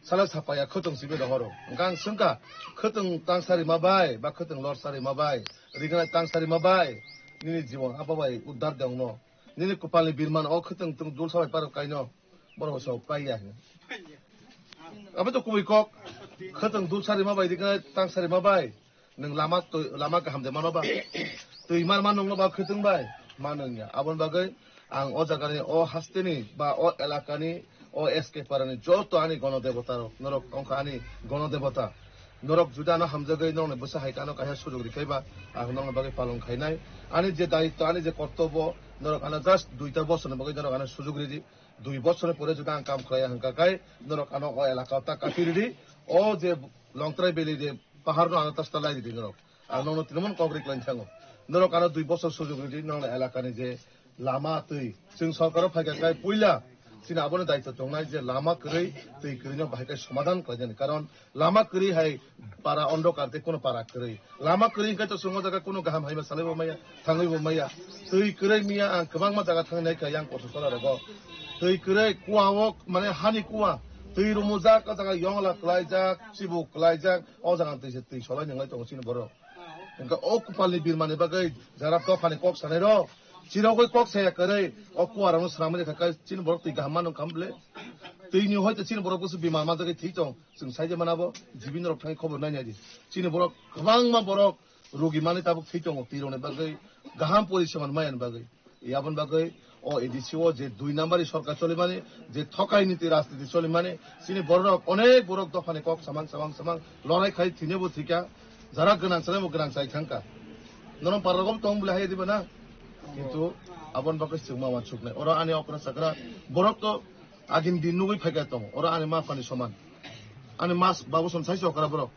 Sala sapaiya khwtwng simi rohoro. Hwnkhe ang swngkha, khwtwng tangsa rima bai, ba khwtwng lorsa rima bai, rignai tangsa rima bai, nini jibon abo bai uddar de wngno. Nini kwpalni birman o khwtwng twng dul sabai parok kaino. Borok sok pai ya. Abo to kubui kok. Khotong dul sari ma bai dikna tang sari ma bai. Nwng lama twi, lama kaham de mano ba? Twi mar ma nungno ba khwtwng bai? Ma nungya. Aboni bagwi ang o jagani, o hasteni ba o elakani, o S K parani joto ani gono debota rok, norok wngkha ani gono debota. Norok juda ano hamjagwi norokni bwsa hai khe ano kaisa sujok rikhe ba ang norokni bagwi palong khainai. Ani je daitto, ani je kortobo, norok ano just duita bosorni bagwi norok ano sujok ridi. Dui bosorni pore juda ang kam khlaiya hwnkha khe norok ano o elaka o ta kati ridi. O je Longtrai Valley je Pahar no ano ta swtalai ridi norok. Ang nokno tini mon kok ri kwlai thango. Norok ano dui bosor sujok ridi, norok elakani je lama twi. Chwng sorkaro phaikha khe puila chini abono daityo tongnai je lama kwrwi twi kwrwino bahai khe somadhan khlaijani. Karon lama kwrwi hai para ondokar tei kuno para kwrwi. Lama kwrwi hwnkhe to chwng o jaga kuno kaham hai ma salai bo maya, thangwi bo maya. Twi kwrwi miya ang kwbangma jaga thangwi naikha yang Kosochora rogo. Twi kwrwi kuwa o mane hani kuwa. Twi rumujak o jaga yongla kwlaijak, chibu kwlaijak. O jaga twi se twi solai nwnglai tongo chini borok. Hwnkhe o kupalni birmani bagwi jara dophani kok sanai rok, chirogwi kok saya kwrwi o kuarokno swnamwi rwkha khe chini borok twi kaham mano wngkha bwle? Twini hoito chini borok bwswk bimar manjagwi thwi tong, chwng saija manabo, jibini rok thangwi khobor nainai di. Chini borok kwbangma borok rugi manwi tabuk thwi tongo, twirokni bagwi kaham poriseman maya ni bagwi. Aboni bagwi o A D C o je dui number ni sorkar cholimani, je thokai niti rajniti cholimani, chini borok onek borok dophani kok samang samang samang lorai khai thwinaibo thwikha, jara gwnang chalaimo gwnang chai thangkha. Nono paralok tong bwle hai diba na? Kintu aboni bagwi chwng ma wansuknai. Oro ani okra sakra borok to agini din nugwi phaikha tongo. Oro ani ma phani soman. Ani mas babu som sai chokra borok.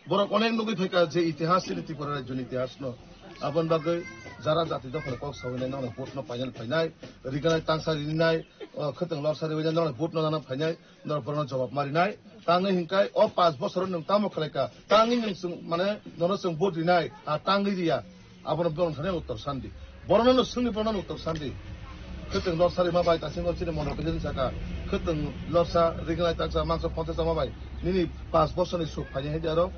Borok onek nugwi phaikha je itihas chini Tripura rajyoni itihas no. Aboni bagwi jara jati dophani kok sawinai nokno vote no painani phainai, riganai tangsa rinai, o khwtwng lorsa riwinai nokno vote no nana phainai, norok borokno jawab marinai. Tangwi hinkai o panch bosoro nwng tamo khlaikha, tangwi nwng chwng mane nono chwng vote rinai, a tangwi riya. Abono borok thani uttor sandi. Borokno no swngni borokno uttor sandi. Khwtwng lorsa rima bai tasingo chini mono khe saka. Khwtwng lorsa rignai taksa mangsa phonsa chama bai. Nini panch bosorni suk phaini hai aro.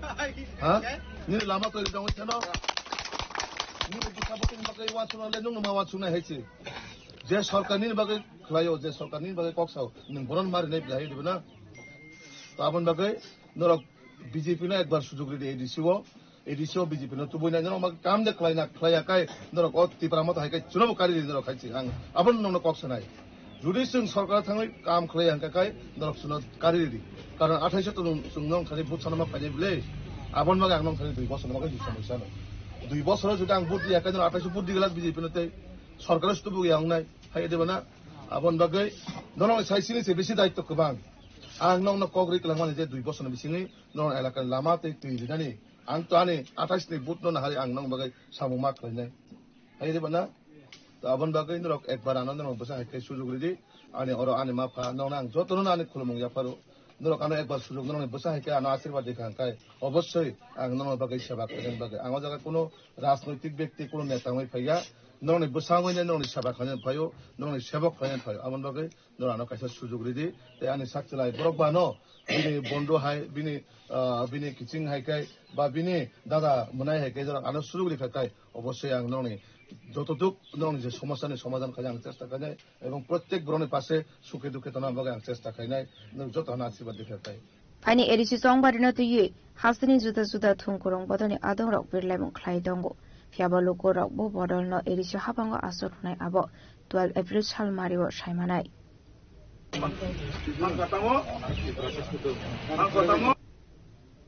Ha? Nini lama twi rijang theno. Nini bwsa bwtwini bagwi wansukna le nungno ma wansuknai hai se. Je sorkar nini bagwi khlaio, je sorkar nini bagwi kok sao, nwng boron mari nai bwlai hai dibo na. To aboni bagwi norok B J P no ekbar sujok ridi A D C o. A D C o B J P no tubui nai norok ma kam de khlai na khlai ya kai norok o Tipra Motha hai kai chuno bo kari ridi norok khai si ang aboni nokno kok sanai. Judi chwng sorkar thangwi kam khlai ya hwnkha kai norok chuno kari ridi. Karon athaiso to chwng nong thani vote sana ma phainai bwle. Aboni bagwi ang nong thani dui bosor ma kai dui somoi sano. Dui bosor judi ang vote di ya kai norok athaiso vote di glas B J P no tei sorkar o tubui ya wngnai hai dibo na. Aboni bagwi norok sai sini se bisi daitto kwbang. Ang nokno kok ri kwlangmani je dui bosorni bisingwi norok elakani lama tei twi rinani. Ang to ani athais ni vote no nahari ang nokni bagwi samung ma khlainai. Hai riba na? To aboni bagwi norok ekbar ano norok bwsa hai khe sujok ridi. Ani oro ani ma pha nokno ang jotono ani khulumung yapharo. Norok ano ekbar sujok norokni bwsa hai khe ano asirwad rikha hwnkhe obossoi ang norokni bagwi seba khlainani bagwi. Ang o jaga kuno rajnoitik bekti kuno neta wngwi phaiya. Norokni bwsa wngwi norokni seba khlainani phaio, norokni sebok khlainani phaio. Aboni bagwi norok ano kaisa sujok ridi, tei ani sak chwlai borok ba no bini bondo hai, bini, ah, bini kiching hai kai, ba bini dada mwnai hai kai, jorok ano sujok rikha kai, obossoi ang nokni jototuk nokni je somosa ni somadhan khaina ang chesta khainai, ebong prottek borokni pase sukhe dukhe tongna bagwi ang chesta khainai, nwng joto ano asirwad rikha kai. Phaini A D C chongbarino twiwi hasteni juda juda thumkurung bodolni adongrok birlaimung khlai tongo. Phiyaba lukurokbo bodolno A D C habango aswk rwnai abo twelve April salmario saimanai.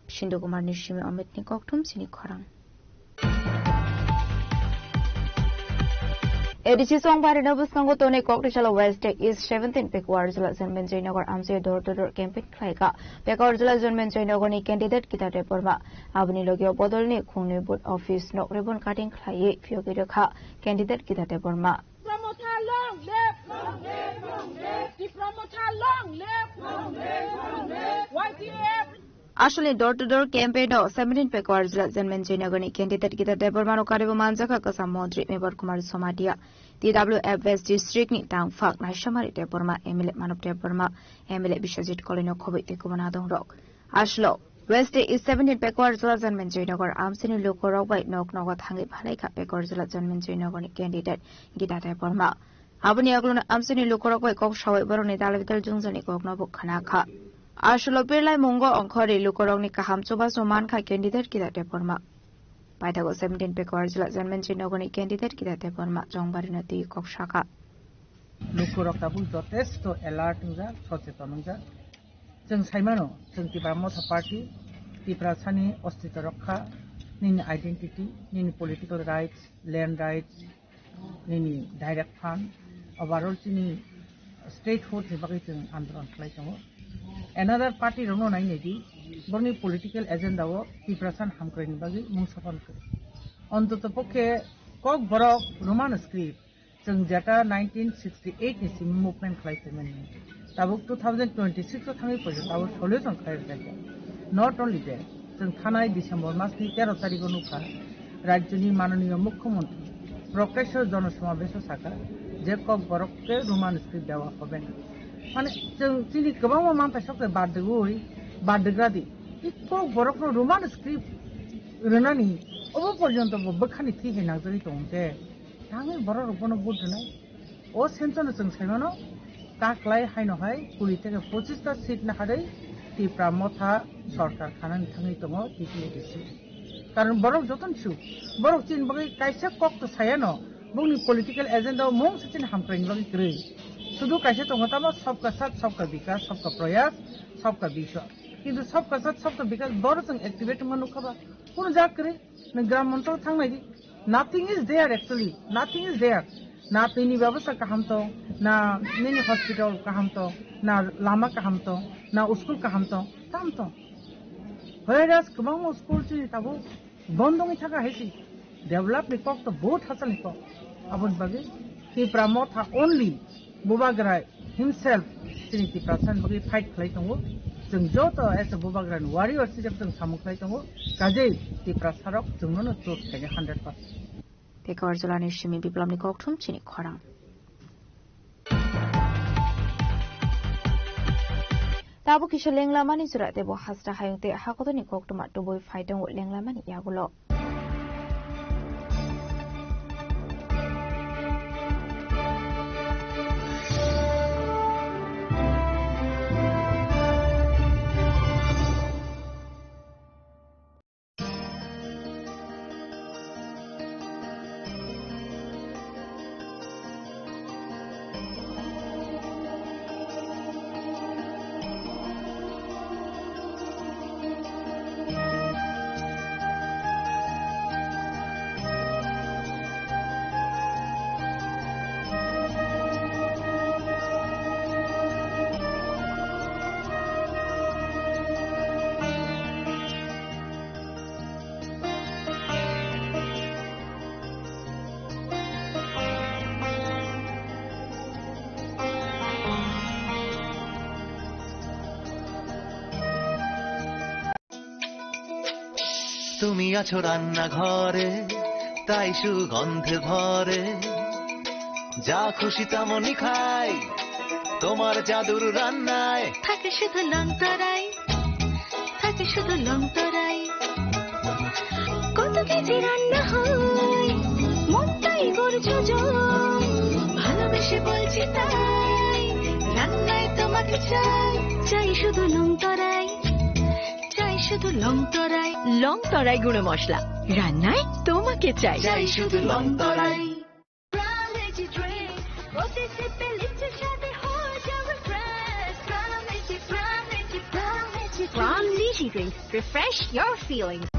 Sindhu Kumar ni simi Amit ni kokthum chini khorang. A D C chongbarino bwskango tonwi Kokrisalo West tei East seventeen Pekuar jila Janmenjoy Nagar amchai door to door campaign khlaikha. Pekuar jila Janmenjoy Nagarni candidate Gita Debbarma. Aboni logio bodolni khungni booth office nok ribbon cutting khlaiwi phiyogwi rwkha candidate Gita Debbarma. Tipra Motha long live! Long live, long live! Tipra Motha long live! Long live, long live! Y T F! Aswlni door to door campaign o seventeen Pekuar jila Janmenjoy Nagarni candidate Gita Debbarmano karibo manjakha kwcham montri Mebar Kumar Somatia, T W F West district ni tangphak Naisamari Debbarma, M L A Manob Debbarma, M L A Biswajit Koloino khobwi tei kubun adongrok. Aswlo West tei East seventeen Pekuar jila Janmenjoy Nagar amchini lukurok bai nok nogo thangwi phalaikha Pekuar jila Janmenjoy Nagarni candidate Gita Debbarma. Aboni yagulono amchaini lukurok bai kok sawi borokni dalbital jwngjani kokno bo khna kha. Aswlo birlai mungo ongkhorwi lukurokni kaham chubachu man kha candidate Kida Debbarma. Paithago seventeen Pekawar jila Janmanjri nogoni candidate Kida Debbarma chongbarino twi kok sakha. Lukurok tabuk jotesto alert wngjak, socheton wngjak. Chwng saimano, chwng Tipra Motha Party, Tiprasani ostitw rokha, nini identity, nini political rights, land rights, nini direct fund, overall chini statehood ni bagwi chwng andolon khlai tongo. Another party rokno nai naidi, borokni political agenda o Tiprasani hamkraini bagwi mung sapan kwrwi. Ontoto pokhe kok borok Roman script, chwng jeta nineteen sixty-eight ni simi movement khlai phaimani. Tabuk two thousand twenty-six o thangwi poito tabuk solution khlai rwkha. Not only that, chwng thanai December mas ni tero tarikh o nukha, rajyoni mananiya mukhyamantri Prokasho Jonosomabesho sakha je kok borok ke Roman script dewa hoben. Mane chwng chini kwbangma manthai sok bardigwi bardigradi. I kok borokno Roman script rwnani obo porjonto bo bwkhani thwi hai nangjagwi tongkhe. Tangwi borok rok bono vote rwnai. O sense no chwng saimano, kaklai haino hai kuri theke pochista seat na harwi Tipra Motha sorkar khanani thangwi tongo T T A D C. Karon borok jotono su, borok chini bagwi kaisa kok to sayano, bongni political agenda o mung se chini hamkraini bagwi kwrwi. Sudu kaisa tongo tamo sabka sath, sabka bikas, sabka prayas, sabka biswas. Kintu sabka sath, sabka bikas borok chwng activate wngma nukha ba? Kunu jak kwrwi. Nwng gram montol thang nai di. Nothing is there actually. Nothing is there. Na twi ni babasa kaham tong, na nini hospital kaham tong, na lama kaham tong, na school kaham tong, tam tong. Whereas kwbangma school chini tabuk bondongwi thaka hai si. Develop ni kok to bahut hachal ni kok. Aboni bagwi Tipra Motha only Bubagra himself chini Tiprasa ni bagwi fight khlai tongo. Chwng joto as a Bubagra ni warrior sijak chwng samung khlai tongo. Kajei Tiprasa rok chwngno no choose khainai hundred percent. Pekawar jilani simi Biplab ni kokthum chini khorang. Tabuk kisa lenglamani jora tebo hasta hayung tei hakotorni koktwma tubui phai tongo lenglamani yagulo. তুমি আছো রান্নাঘরে, তাই সুগন্ধে ভরে। যা খুশি তেমনই খাই, তোমার জাদুর রান্নায়। থাকে শুধু লংতরাই, থাকে শুধু লংতরাই। কত কেজি রান্না হয়, মনটাই গড়ে যোজন। ভালোবেসে বলছি তাই, রান্নায় তোমাকে চাই, চাই শুধু লংতরাই। চাই শুধু লং তরাই, লং তরাই গুঁড়ো মশলা। রান্নায় তোমাকে চাই। চাই শুধু লং তরাই। Prime Energy drink, প্রতি সিপে লিচু স্বাদে হয়ে যাবে fresh। Prime Energy, Prime Energy, Prime Energy drink। Prime Energy drink, refresh your feelings।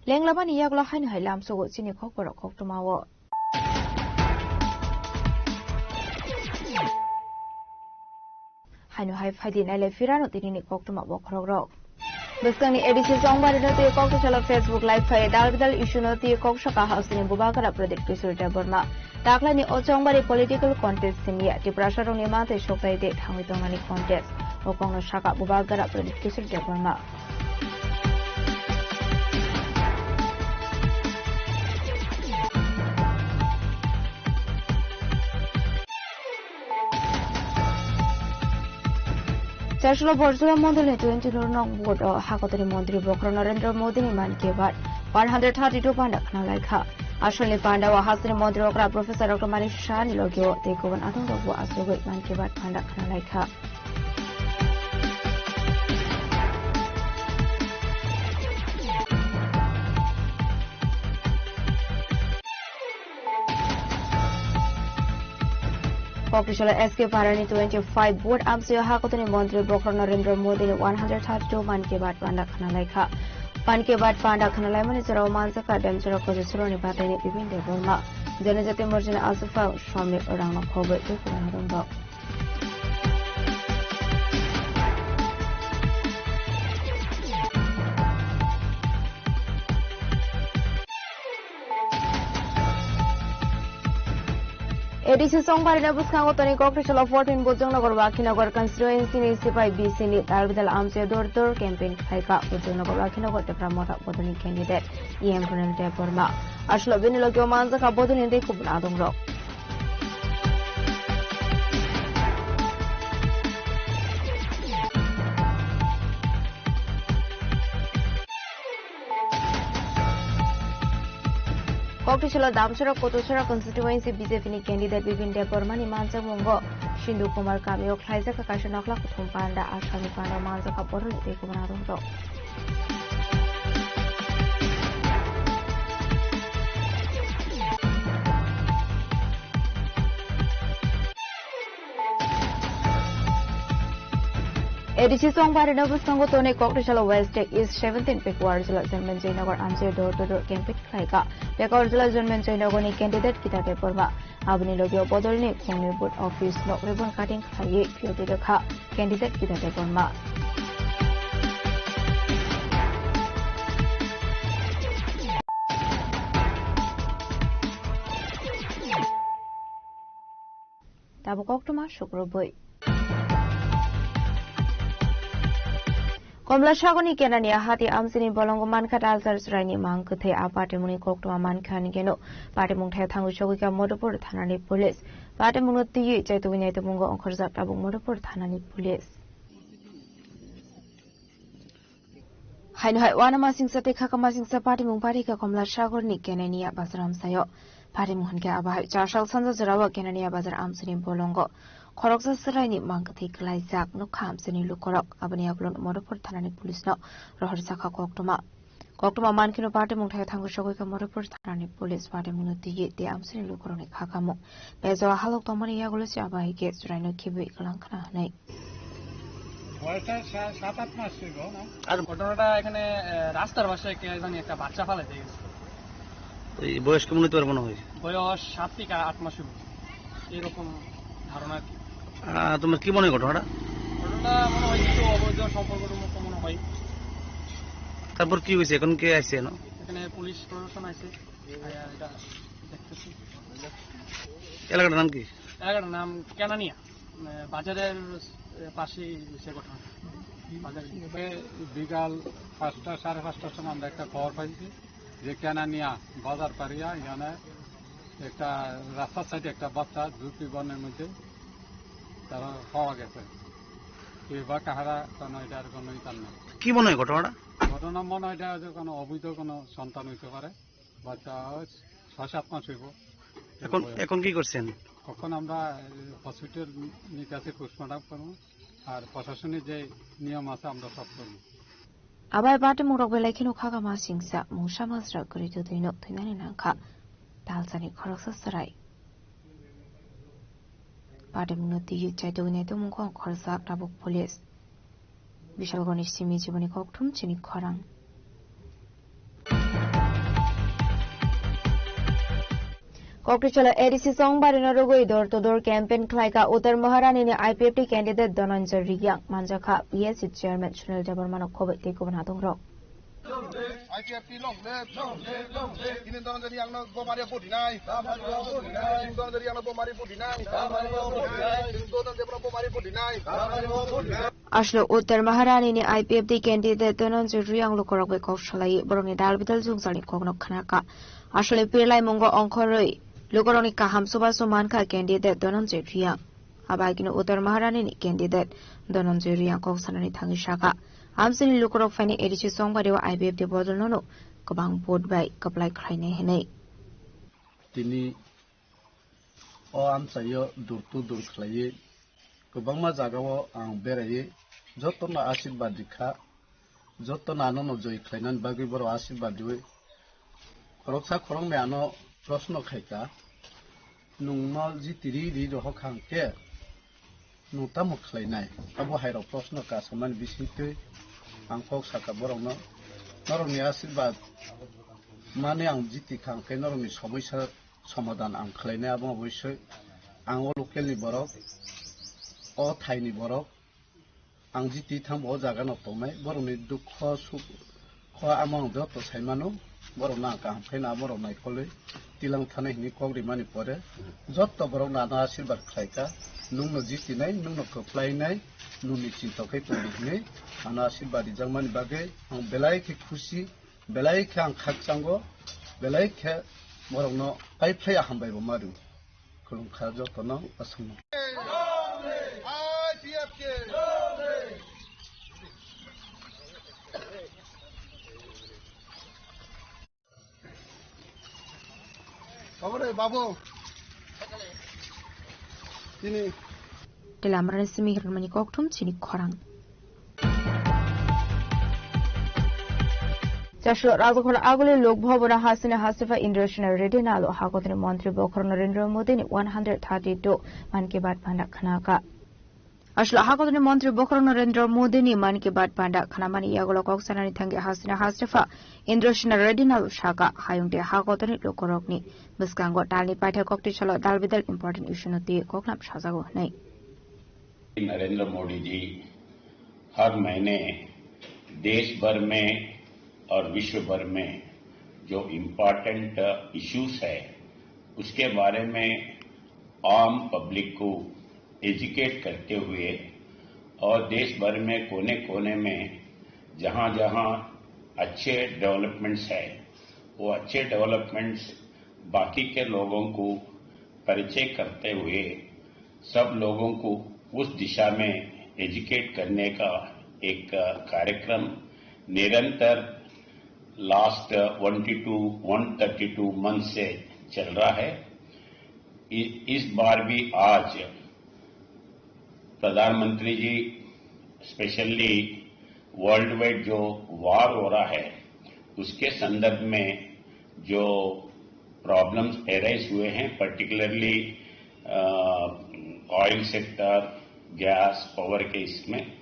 Lenglamani yagulo haino hai lamsogo chini khokborok koktwmao. Haino hai phaidi nailai phirano tinini koktwma bokhorokrok. Bwskangni A D C chongbarino twi kok tisalo Facebook live phai dal bidal issue no twi kok saka hausini Bubagra Pradeep Kishore Debbarma. Taklaini o chongbari political contest simiya Tiprasarokni manthai soktai de thangwi tongnani contest. O kokno saka Bubagra Pradeep Kishore Debbarma. Chaslo Borjula Mondolni twenty-two nong ward o Hakotoni Montri Bokhorok Narendra Modi ni Mann Ki Baat one hundred thirty-two panda khna laikha. Asolni panda o Hasteni Montri okra Professor Doctor Manik Saha ni logi o tei kubun adong rok bo asugwi Mann Ki Baat panda khna laikha. Kokrisola S K Parani twenty-five vote amsio Hakotoni Montri Bokhorok Narendra Modi ni one hundred thirty-two Mann Ki Baat panda khna laikha. Mann Ki Baat panda khna laimani jorao manjakha Demchara Kochi Suroni Bataini Bipin Debbarma. Janajati Morjani Asufang Somni Rangno Khoboi tei Kurang Rongbo. A D C Songbarina bwskango toni Kokrisola fourteen Bojongnagar Wakhinagar constituency ni sipai B C ni dal bidal amchai dor dor campaign khlaikha. Bojongnagar Wakhinagar Tipra Motha bodolni candidate E M Ronel Debbarma. Aslo bini logio manjakha bodolni tei kubun adongrok. Kokrisola Damchara Kotochara constituency B J P ni candidate Bipin Debbarma ni manjakmungo Sindhu Kumar kamio khlaijak kaisa nokla kuthum panda, asami panda manjakha borok tei kubun adongrok. A D C Songbarina bwskango tonwi Kokrisola West tei East seventeen Pekuar Jila Janmen Joynagar amchai door to door campaign khlaikha. Pekuar Jila Janmen Joynagarni candidate Gita Debbarma. Aboni logio bodolni khungni booth office no ribbon cutting khlaiwi phiyotwi rwkha candidate Gita Debbarma. Tabuk koktwma sukrubwi. Komla Sagorni Kenani Hati amchini bolongo mankha Talsar Chwraini mang kwthwi. A patimungni koktwma mankha hwnkhe no patimung thaya thangwi sogwikha Madhupur thanani police. Patimungno twiwi chaitugwi naitugmungo ongkhorjak tabuk Madhupur thanani police. Haino hai uanamasingcha tei khakamasingcha patimung parikha Komla Sagorni Kenania bazar amchaio. Patimung hwnkhe abo hai chasal sanja jorao Kenania bazar amchaini bolongo khoroksa chwraini mang kwthwi kwlaijak nukha amchaini lukurok. Aboni yagulo Madhupur thanani police no rohorjakha koktwma. Koktwma mankheno patimung thaya thangwi sogwikha Madhupur thanani police. Patimungno twiwi tei amchaini lukurokni khakamung bejao halok tongmani yagulo se abo hai khe chwraino khibwi kwlang khna hwnwi. বয়সটা সা-, সাত আট মাস হইব না? আর ঘটনাটা এখানে, আহ, রাস্তার পাশে কে জানি একটা বাচ্চা ফালাইতে গেছে। এই বয়স কেমন হতে পারে মনে হয়? বয়স সাত থেকে আট মাস হইব, এরকম ধারণা আর কি। আহ, তোমার কি মনে হয় ঘটনাটা? ঘটনাটা মনে হয় একটু অবৈধ সম্পর্কের মতো মনে হয়। তারপর কি হয়েছে? এখন কে আসছে এখানে? এখানে পুলিশ প্রশাসন আছে, আহ, এটা দেখতেছি। এলাকাটার নাম কি? এলাকাটার নাম কেনানিয়া। আহ, বাজারের, আহ, পাশেই হয়েছে ঘটনা। বাজারে। বিকাল পাঁচটা, সাড়ে পাঁচটার সময় আমরা একটা খবর পাইছি যে কেনানিয়া বাজার পাড়িয়া এখানে একটা রাস্তার সাইডে একটা বাচ্চা ঝুঁকি বনের মধ্যে তারা পাওয়া গেছে। কে বা কাহারা, কোনো এটার কোনো ইতার না। কি মনে হয় ঘটনাটা? ঘটনা মনে হয় এটা যে কোনো অবৈধ কোনো সন্তান হইতে পারে। বাচ্চা ছয় সাত মাস হইব। এখন, এখন কি করছেন? এখন আমরা, এ, হসপিটাল নিতে আসি, পোস্টমর্টম করবো। আর প্রশাসনের যে নিয়ম আছে, আমরা সব করবো। Abai patimung rok belai kheno khakama singsa mungsa masra kwrwi twtwino thwinani nangkha. Talsani khoroksa chwrai. Patimungno twiwi chaitugwi naitugmung khe ongkhorjak tabuk police. Bishalgarhni simi jiboni kokthum chini khorang. Kokrichola A D C Songbarino rwgwi door to door campaign khlaikha Uttar Maharani ni I P F T candidate Dhananjay Reang, manjakha P S C chairman Sunil Debbarmano khobwi tei kubun hatongrok. I P F T long live. Ini Dhananjay Reangno bo maria vote hinai. Ini Dhananjay Reangno bo maria vote hinai. Ini Dhananjay Reangno bo maria vote hinai. Aswk Uttar Maharani ni I P F T candidate Dhananjay Reang lukurok bai kok salai borokni dal bidal jwngjal ni kokno khnakha. Aswk ni pirlai mungo ongkhorwi lukurokni kaham chubachu mankha candidate Dhananjay Reang. Abo hai kheno Uttar Maharani ni candidate Dhananjay Reang kok sanani thangwi saka, amchaini lukurok phainai A D C chongbario I P F T bodolno no kwbang vote bai kwplai khlainai hwnwi. Tini o amchaio door to door khlaiwi kwbangma jagao ang beraiwi jotono ashirbad rikha, jotono ano no joi khlainani bagwi borok ashirbad riwi khoroksa khoroknwi ano proshno khaikha, "Nwngno jiti ri ri rohor kha hwnkhe nwng tamo khlainai?" Abo hairok proshno kasamani bisingtwi ang kok sakha borokno, "Norokni ashirbad mani ang jiti kha hwnkhe norokni somosya somadan ang khlainai, abo oboisoi ang o local ni borok, o thai ni borok, ang jiti thangbo o jaga no tongnai, borokni dukho sukho amo ang joto saimano, borokno ang kaham khe no amo rok naikolwi tilang thanai hinwi kok rimani pore joto borokno ano ashirbad khlaikha, nwngno jitinai, nwngno kwplainai, nwngni chinta khe tongdi hinwi ano ashirbad rijakmani bagwi ang belai khe khusi. Belai khe ang khakchango, belai khe borokno paiphlai hambai bo ma rw. Khulumkha jotono aswkno. Babu. Tini. Telamrani simi hirmani kokthum chini khorang. Chashlo Rajakhor Aguli Lok Bhavan hasini hasifa Indrasena Reddy nalo hakotni montri bokhorok Narendra Modi ni one hundred thirty-two Mann Ki Baat panda khnaka. Ashlo hakotni montri bokhorok Narendra Modi ni Mann Ki Baat panda khnamani yagulo kok sanani thangwi hasini hasifa Indrasena Reddy nalo saka, hayung tei hakotni lukurokni bwskango talni paithak koktwi salo dal bidal important issue no twi koklam sajago hwnwi. Narendra मोदी जी हर महीने देश भर में और विश्व भर में जो important issues है, उसके बारे में आम पब्लिक को एजुकेट करते हुए और देश भर में कोने-कोने में जहाँ-जहाँ अच्छे डेवलपमेंट्स है, वो अच्छे डेवलपमेंट्स बाकी के लोगों को परिचय करते हुए सब लोगों को उस दिशा में एजुकेट करने का एक कार्यक्रम निरंतर last twenty two, one thirty two month से चल रहा है। इ-, इस बार भी आज प्रधानमंत्री जी स्पेशली वर्ल्ड वाइड जो वॉर हो रहा है, उसके संदर्भ में जो प्रॉब्लम्स एराइज हुए हैं, पर्टिकुलरली, अ, ऑयल सेक्टर, गैस, पावर के इसमें,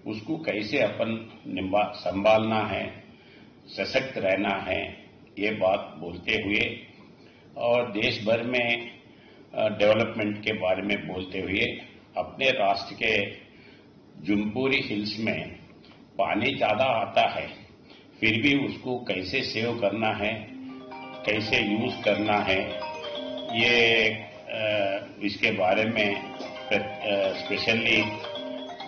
उसको कैसे अपन निभा-, संभालना है, सशक्त रहना है, ये बात बोलते हुए और देश भर में, अ, डेवलपमेंट के बारे में बोलते हुए अपने राष्ट्र के जम्बूरी हिल्स में पानी ज्यादा आता है, फिर भी उसको कैसे सेव करना है, कैसे यूज़ करना है, ये, अ, इसके बारे में प्र-, अ, स्पेशली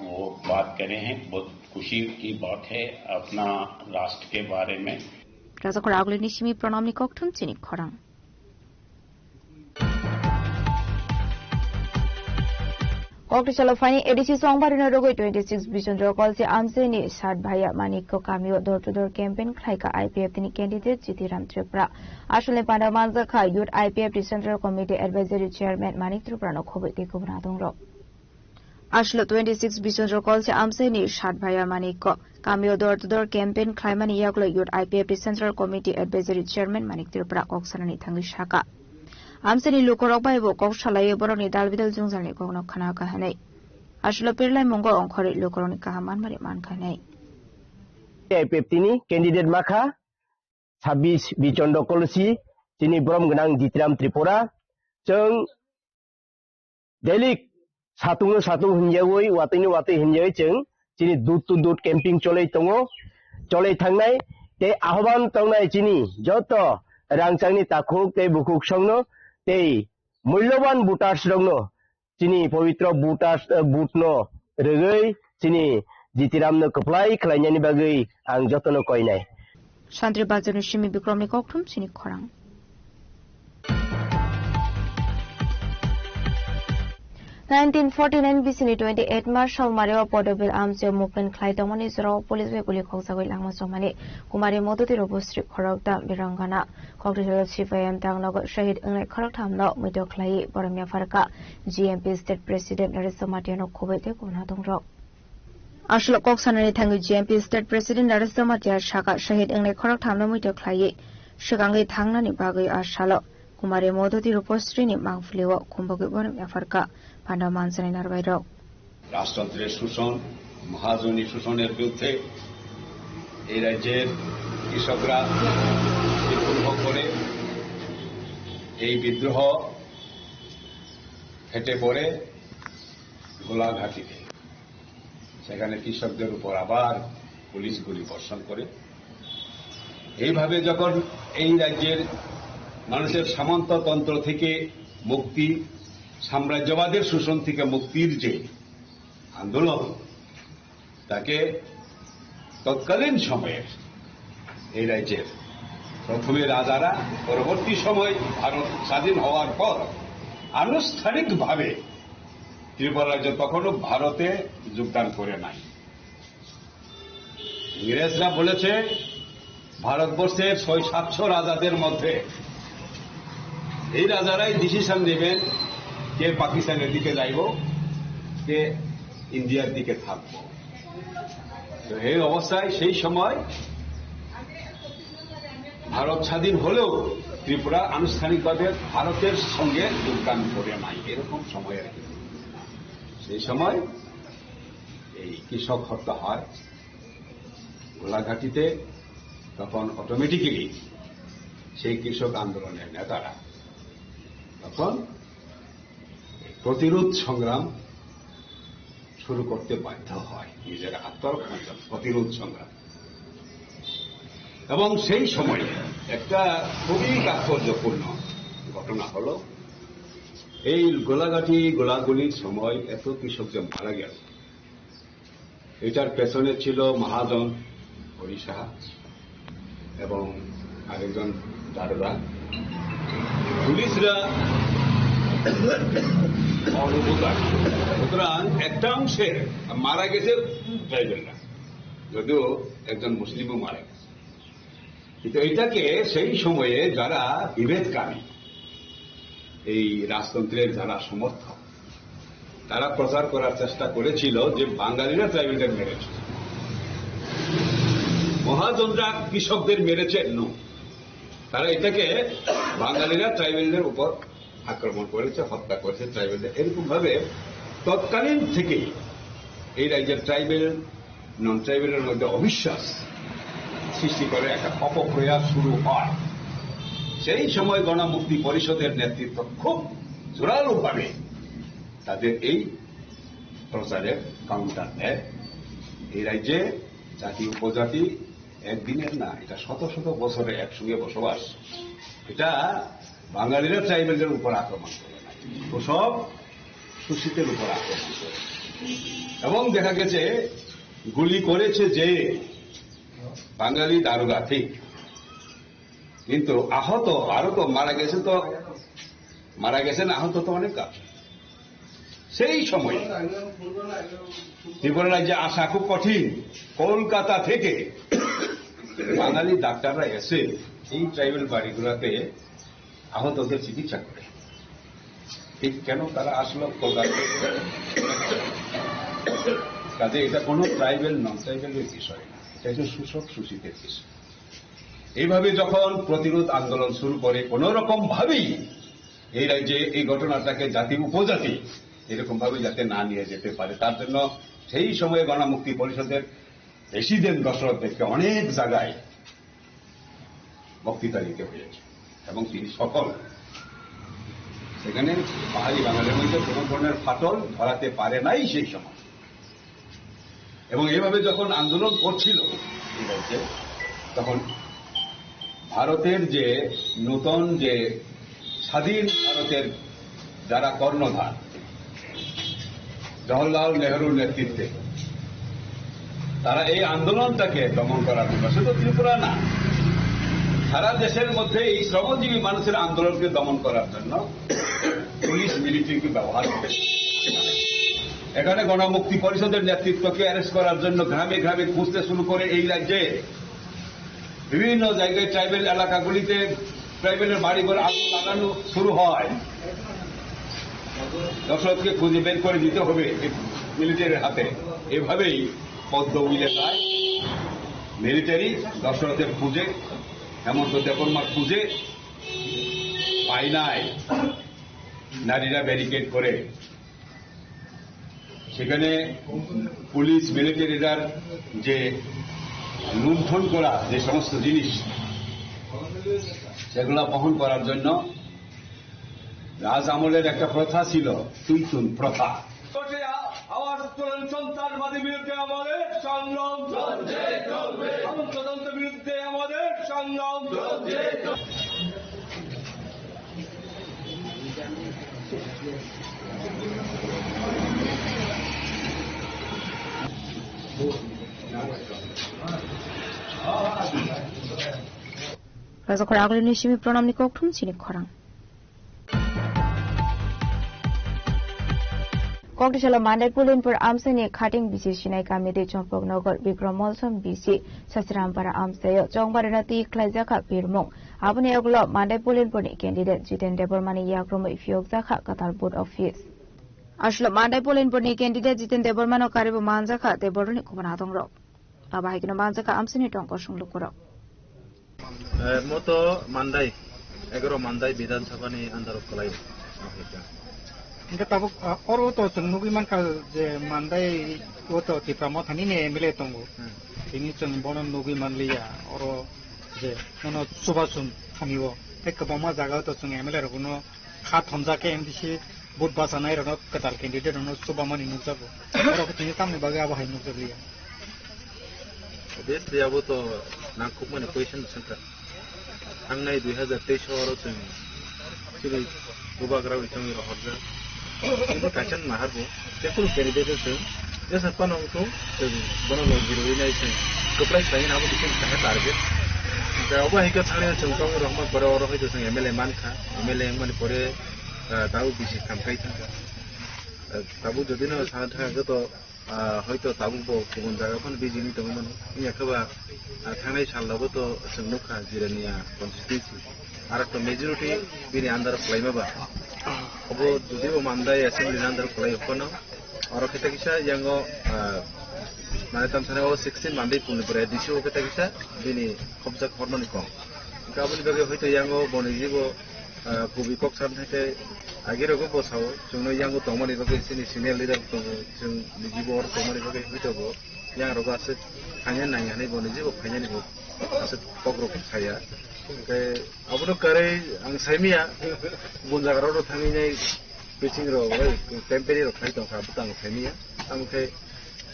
वो बात करे हैं। बहुत खुशी की बात है अपना राष्ट्र के बारे में। Rajakhor Agulini simi pranamni kokthum chini khorang. Kokti salo phaini A D C chongbarino rogwi twenty six Bichandra Kolsi amchaini sat bhaiya Manikko kamio door to door campaign khlaikha I P F T ni candidate Jitiram Tripura. Asolni panda manjakha Youth I P F T Central Committee Advisory Chairman Manik Tripura no khobwi tei kubun adongrok. Aslo twenty six Bichandra Kolsi amchaini sat bhaiya Manikko kamio door to door campaign khlaimani yagulo Youth I P F T Central Committee Advisory Chairman Manik Tripura kok sanani thangwi saka. Amchaini lukurok bai bo kok salaiwi borokni dal bidal jwngjalni kokno khna kha hwnwi. Aslo pirlai mungo ongkhorwi lukurokni kaham manmari man kha hwnwi. I P F T ni candidate makha sabis Bichandra Kolsi, chini borom gwnang Jitiram Tripura. Chwng Delhi satung no satung hinjagwi, watwi no watwi hinjagwi chwng chini door to door camping cholai tongo, cholai thangnai tei ahoban tongnai chini joto rangchakni takhuk tei bukhuk songno tei mulloban voters rokno chini pobitro voters, eh, vote no rwgwi chini Jitiram no kwplai khlainani bagwi ang jotono koinai. Santri Bazarni simi Bikromni kokthum chini khorang. Nineteen forty nine bisini twenty eight March sal mari o Podobil amchio movement khlai tongmani jorao police bai guli khokjagwi langma chomani Kumari Modoti Rubosri khorok da birangana khokti salo C P I M tang nogo shahid wngnai khorok thamno muido khlai boromya pharka G M P state president Naresh Jamatia no khoboi tei kubuna tongrok. Aswk kok sanani thangwi G M P state president Naresh Jamatia saka shahid wngnai khorok thamno muido khlai swkangwi thangnani bagwi a salo Kumari Modoti Rupasri ni mangpili o khumbagwi borok yapharkha. Panda mansanai narwai rok. রাজতন্ত্রের শোষণ, মহাজনী শোষণের বিরুদ্ধে এই রাজ্যের কৃষকরা বিদ্রোহ করে, এই বিদ্রোহ ফেটে পড়ে গোলাঘাটিতে। সেখানে কৃষকদের উপর আবার পুলিশ গুলি বর্ষণ করে। এইভাবে যখন এই রাজ্যের মানুষের সামন্ততন্ত্র থেকে মুক্তি, সাম্রাজ্যবাদের শোষণ থেকে মুক্তির যে আন্দোলন, তাকে তৎকালীন সময়ের এই রাজ্যের প্রথমে রাজারা, পরবর্তী সময় ভারত স্বাধীন হওয়ার পর আনুষ্ঠানিকভাবে ত্রিপুরা রাজ্য তখনও ভারতে যোগদান করে নাই। ইংরেজরা বলেছে, ভারতবর্ষের ছয় সাতশো রাজাদের মধ্যে এই রাজারাই ডিসিশন নেবেন কে পাকিস্তানের দিকে যাইব, কে ইন্ডিয়ার দিকে থাকব। তো এই অবস্থায় সেই সময় ভারত স্বাধীন হলেও ত্রিপুরা আনুষ্ঠানিকভাবে ভারতের সঙ্গে যোগদান করে নাই, এরকম সময় আর কি। সেই সময় এই কৃষক হত্যা হয় গোলাঘাটিতে, তখন অটোমেটিক্যালি সেই কৃষক আন্দোলনের নেতারা তখন প্রতিরোধ সংগ্রাম শুরু করতে বাধ্য হয়, নিজের আত্মরক্ষার জন্য প্রতিরোধ সংগ্রাম। এবং সেই সময় একটা খুবই তাৎপর্যপূর্ণ ঘটনা হলো, এই গোলাঘাটি গোলাগুলির সময় এত কৃষক যে মারা গেল, এটার পেছনে ছিল মহাজন হরি সাহা এবং আরেকজন দারোগা। পুলিশরা অনুভূত আছে। সুতরাং একটা অংশে মারা গেছে ড্রাইভাররা, যদিও একজন মুসলিমও মারা গেছে। কিন্তু এটাকে সেই সময়ে যারা বিভেদকামী, এই রাজতন্ত্রের যারা সমর্থক, তারা প্রচার করার চেষ্টা করেছিল যে বাঙালিরা ট্রাইবেলদের মেরেছে, মহাজনরা কৃষকদের মেরেছে। নো, তারা এটাকে বাঙালিরা ট্রাইবেলদের উপর আক্রমণ করেছে, হত্যা করেছে ট্রাইবেলদের। এরকম ভাবে তৎকালীন থেকে এই রাজ্যের ট্রাইবেল, নন ট্রাইবেলের মধ্যে অবিশ্বাস সৃষ্টি করে একটা অপপ্রয়াস শুরু হয়। সেই সময় গণমুক্তি পরিষদের নেতৃত্ব খুব জোরালোভাবে তাদের এই প্রচারের কাউন্টার দেয়। এই রাজ্যে জাতি উপজাতি একদিনের না, এটা শত শত বছরের একসঙ্গে বসবাস। এটা বাঙালিরা ট্রাইবেলদের উপর আক্রমণ করে না, শোষক শোষিতের উপর আক্রমণ করে। এবং দেখা গেছে গুলি করেছে যে বাঙালি দারোগা, ঠিক, কিন্তু আহত আরো তো মারা গেছে, তো মারা গেছেন, আহত তো অনেক আছে। সেই সময় ত্রিপুরা রাজ্যে আসা খুব কঠিন। কলকাতা থেকে বাঙালি ডাক্তাররা এসে এই ট্রাইবাল বাড়িগুলোতে আহতদের চিকিৎসা করে। ঠিক কেন তারা আসলো কলকাতা থেকে? কাজে এটা কোনো ট্রাইবাল নন ট্রাইবালের বিষয় না, এটা একজন শোষক শোষিতের বিষয়। এইভাবে যখন প্রতিরোধ আন্দোলন শুরু করে, কোনো রকম ভাবেই এই রাজ্যে এই ঘটনাটাকে জাতি উপজাতি এরকম ভাবে যাতে না নিয়ে যেতে পারে, তার জন্য সেই সময়ে গণমুক্তি পরিষদের প্রেসিডেন্ট দশরথ দেবকে অনেক জায়গায় বক্তৃতা দিতে হয়েছে এবং তিনি সফল। সেখানে পাহাড়ি বাঙালির মধ্যে কোনো ধরনের ফাটল ধরাতে পারে নাই সেই সময়। এবং এইভাবে যখন আন্দোলন করছিল এই রাজ্যে, তখন ভারতের যে নূতন যে স্বাধীন ভারতের যারা কর্ণধার, জওহরলাল নেহরুর নেতৃত্বে তারা এই আন্দোলনটাকে দমন করার জন্য, শুধু ত্রিপুরা না, সারা দেশের মধ্যে এই শ্রমজীবী মানুষের আন্দোলনকে দমন করার জন্য পুলিশ মিলিটারিকে ব্যবহার করেছে। এখানে গণমুক্তি পরিষদের নেতৃত্বকে অ্যারেস্ট করার জন্য গ্রামে গ্রামে খুঁজতে শুরু করে এই রাজ্যে। বিভিন্ন জায়গায় ট্রাইবাল এলাকাগুলিতে ট্রাইবালের বাড়িঘর আগুন লাগানো শুরু হয়। দশরথকে খুঁজে বের করে দিতে হবে মিলিটারির হাতে। এভাবেই পদ্ম উইলে যায় মিলিটারি দশরথের খুঁজে, হেমন্ত দেববর্মার খুঁজে পায় নাই। নারীরা ব্যারিকেড করে সেখানে পুলিশ মিলিটারিরা যে লুণ্ঠন করা যে সমস্ত জিনিস, সেগুলা বহন করার জন্য রাজ আমলের একটা প্রথা ছিল, তুইতুন প্রথা। আওয়াজ তুলুন, সন্ত্রাসবাদীর বিরুদ্ধে আমাদের সংগ্রাম চলবে, চলবে। সন্ত্রাসতন্ত্রের বিরুদ্ধে আমাদের সংগ্রাম চলবে, চলবে। Rajakhor Agulini simi pranamni kokthum chini khorang. Kokdisalo Mandai Pulinpur amsani khating bisi sinai kami de Chompok Nogor Bikram Molsom bisi Sasirampara amsayo chongbarino twi khlaijakha birmung. Aboni yagulo Mandai Pulinpurni candidate Jiten Debbarmani yakrumwi phiyokjakha kwtal booth office. Aswk Mandai Pulinpurni candidate Jiten Debbarmano karibo manjakha tei borokni khubanatongrok. Abo hai kheno manjakha amsini tongkol songlukurok. Eh, moto Mandai, egaro Mandai Bidhan Sabha ni under o kwlai o. Hingke tabuk, ah, oro to chwng nugwi mankha je Mandai o to Tipra Motha ni ne M L A tongo. Hmm. Tini chwng bono nugwi manliya, oro je nono chubachu thani o. Tei kwbangma jaga o to chwng M L A rok no kha thomjak khe M D C vote bachanai rokno kwtal candidate rokno chubamani nukjago. Borok tini tamni bagwi abo hai nukjagwi ya. Obviously abo to nangkukmani question swngkha. Thangnai dui hajar teis oro chwng chini bubagra wi chongwi rohorjak. Kintu kaisa nahar bo, jephuru candidate o chwng, jesa phano wngthung, chwng bono logi rwui nai chwng kwplai khlai hwnwi abo bising kaisa target. Hwnkhe obo hai khe thangnaino chwng tongwi rohorma pore oro hai to chwng M L A mankha, M L A wngmani pore, ah, tabuk bisi khamkai thangkha. Ah, tabuk jodi no sana thangkha khe to, ah, hoito tabuk bo kubun jaga phano bijigwi tongwi mano. Wngya khe ba, ah, thangnai sal lobo to chwng nukha Jirania constituency. Aro to majority bini under o kwlaima ba. Obo jodi bo Mandai assembly ni under o kwlai phano, oro khe ta kisa yango, ah, mane tamo sana o sixteen Mandai Pulinpur A D C o khe ta kisa bini khopjak hormani kong. Hwnkhe aboni bagwi hoito yango boni jibo, ah, kubui kok san thai tei agi rogo bo sao, chwngno yango tongmani bagwi chini senior leader tongo, chwng ni jibo oro tongmani bagwi hoito bo yang rogo aswk khaina nang hinwi boni jibo khainani bo aswk kok rok saya. Hwnkhe abono kwrwi ang saimanya, bun jaga rok thangwi nai. Pitching rok, oi, temporary rok khai tongkha, bwtang khaimanya. Tamo khe,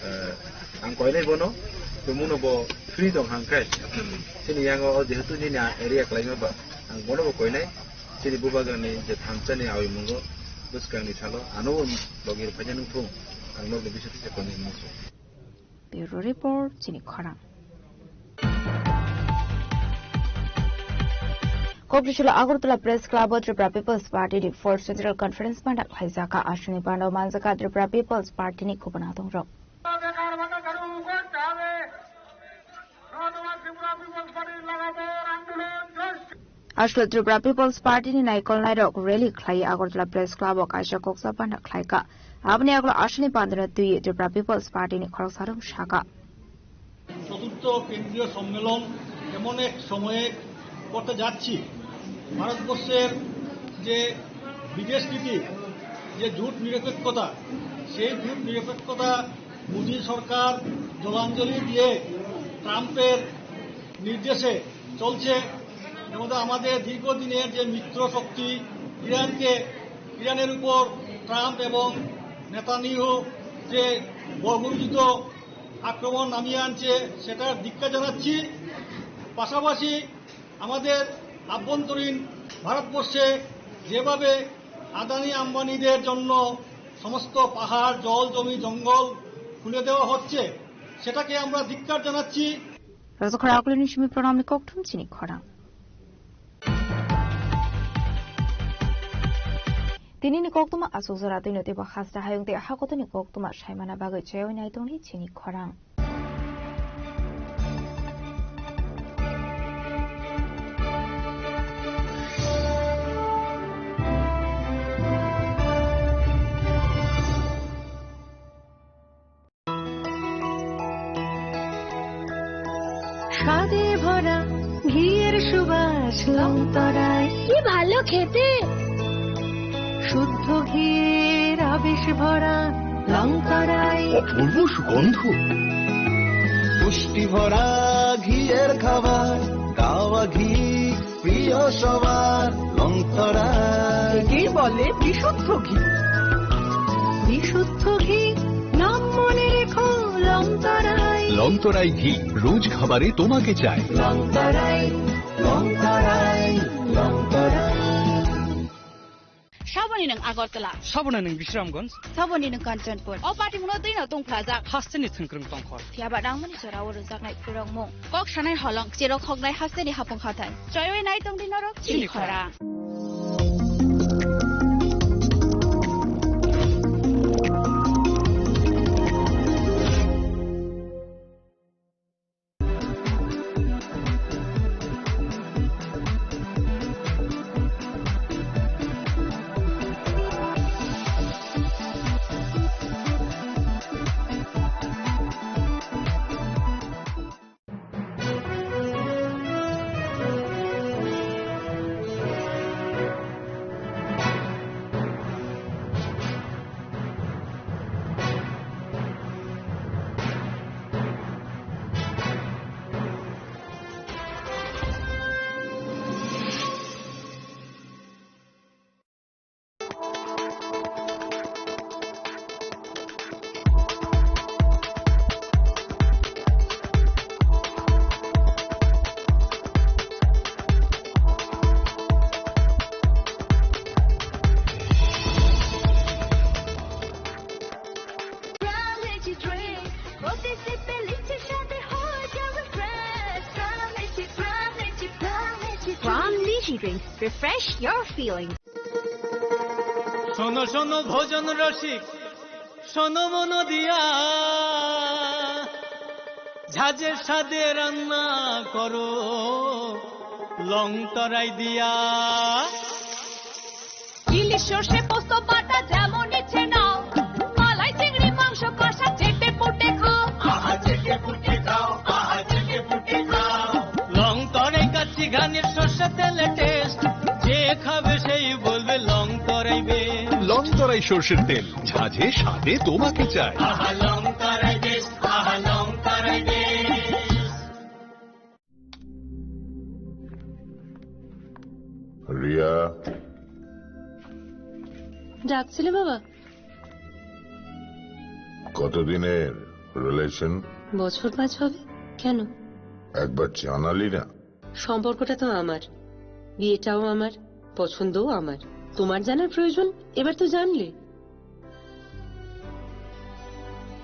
eh, ang koinai bono, tumungno bo free tong hang khai. Chini yango o jehetu nini area kwlaima ba, ang bono bo koinai, chini bubagrani je thansa ni awi mungo, bwskang ni salo, ano logi rok phaina nung thung, ang nokni bisingtwi se koinai hinwi se. Bureau Report, chini khorang. Kokdisalo Agartala Press Club o Tripura People's Party ni Fourth Central Conference panda khlaijaka. Aswkni panda o manjaka Tripura People's Party ni khubanatongrok. Aswk Tripura People's Party ni naikolnairok rally khlai Agartala Press Club o kaisa koksa panda khlaika. Aboni yagulo aswkni pandano twi Tripura People's Party ni khoroksa rok saka. চতুর্থ কেন্দ্রীয় সম্মেলন এমন এক সময়ে করতে যাচ্ছি, ভারতবর্ষের যে বিদেশ নীতি, যে জোট নিরপেক্ষতা, সেই জোট নিরপেক্ষতা মোদী সরকার জলাঞ্জলি দিয়ে ট্রাম্পের নির্দেশে চলছে। এবং আমাদের দীর্ঘদিনের যে মিত্র শক্তি ইরানকে, ইরানের উপর ট্রাম্প এবং নেতানিয়াহু যে বর্বরোচিত আক্রমণ নামিয়ে আনছে, সেটার ধিক্কার জানাচ্ছি। পাশাপাশি আমাদের আভ্যন্তরীণ ভারতবর্ষে যেভাবে আদানি আম্বানিদের জন্য সমস্ত পাহাড়, জল, জমি, জঙ্গল খুলে দেওয়া হচ্ছে, সেটাকে আমরা ধিক্কার জানাচ্ছি। Rajakhor Agulini simi pranamni kokthum chini khorang. Tinini koktwma aswk jora twino teibo hasta hayung tei hakotorni koktwma saimana bagwi chaywi naitongdi chini khorang. স্বাদে ভরা ঘিয়ের সুবাস লংতরায়। কি ভালো খেতে। শুদ্ধ ঘিয়ের আবেশ ভরা লংতরায়। অপূর্ব সুগন্ধ। পুষ্টি ভরা ঘিয়ের খাবার, গাওয়া ঘি প্রিয় সবার লংতরায়। একেই বলে বিশুদ্ধ ঘি। বিশুদ্ধ ঘি, নাম মনে রেখো লংতরায়। লংতরাই ঘি, রোজ খাবারে তোমাকে চাই। লংতরায়, লংতরায়, Longtharai. Saboni nwng Agartala. Saboni nwng Bisramganj. Saboni nwng Kanchanpur. O patimungo twino tongphlajak. Hasteni thwngkwrwng tongkhor. Phiya ba nangmani jorao rwjaknai khulrokmung. Kok sanai holong, cherok hoknai hasteni hapung hathai. Choiwi nai tongdi norok chini khorang. From Digi Drinks, refresh your feelings. শোনো শোনো ভোজন রসিক, শোনো মন দিয়া, ঝাঁঝের স্বাদে রান্না করো লং তরাই দিয়া। ইলিশ সর্ষে পোস্ত বাটা যেমন ইচ্ছে নাও, মালাই চিংড়ি মাংস কষা চেটে পুটে খাও। আহা চেটে পুটে খাও, আহা চেটে পুটে খাও। লং তরাই কাচ্চি ঘানির সর্ষে তেলে টেস্ট, যে খাবে সেই বলবে লং তরাই বেশ। লং তরাই সর্ষের তেল, ঝাঁঝে স্বাদে তোমাকে চাই। আহা লং তরাই বেশ, আহা লং তরাই বেশ। রিয়া। ডাকছিলে বাবা? কতদিনের রিলেশন? বছর পাঁচ হবে। কেন? একবার জানালি না। সম্পর্কটা তো আমার, বিয়েটাও আমার, পছন্দও আমার। তোমার জানার প্রয়োজন এবার তো জানলে।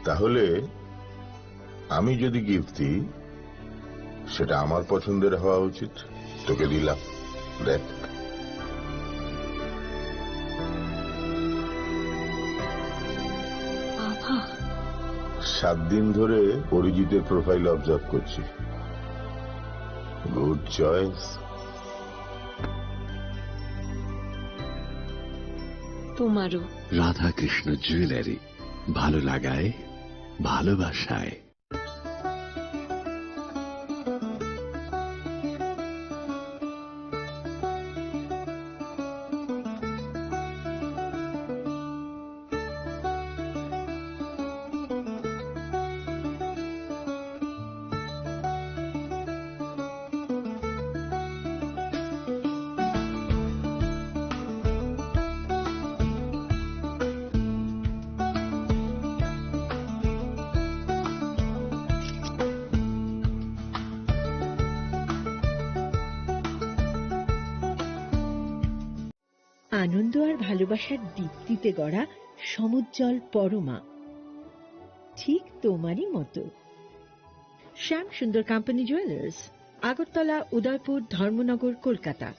তাহলে আমি যদি গিফট দিই, সেটা আমার পছন্দের হওয়া উচিত। তোকে দিলাম, দেখ। বাবা। সাত দিন ধরে অরিজিতের প্রোফাইল অবজার্ভ করছি। Good choice. তোমারও। রাধাকৃষ্ণ জুয়েলারি, ভালো লাগায়, ভালোবাসায়। আনন্দ আর ভালোবাসার দীপ্তিতে গড়া সমুজ্জ্বল পরমা, ঠিক তোমারই মতো। শ্যাম সুন্দর কোম্পানি জুয়েলার্স, আগরতলা, উদয়পুর, ধর্মনগর, Kolkata.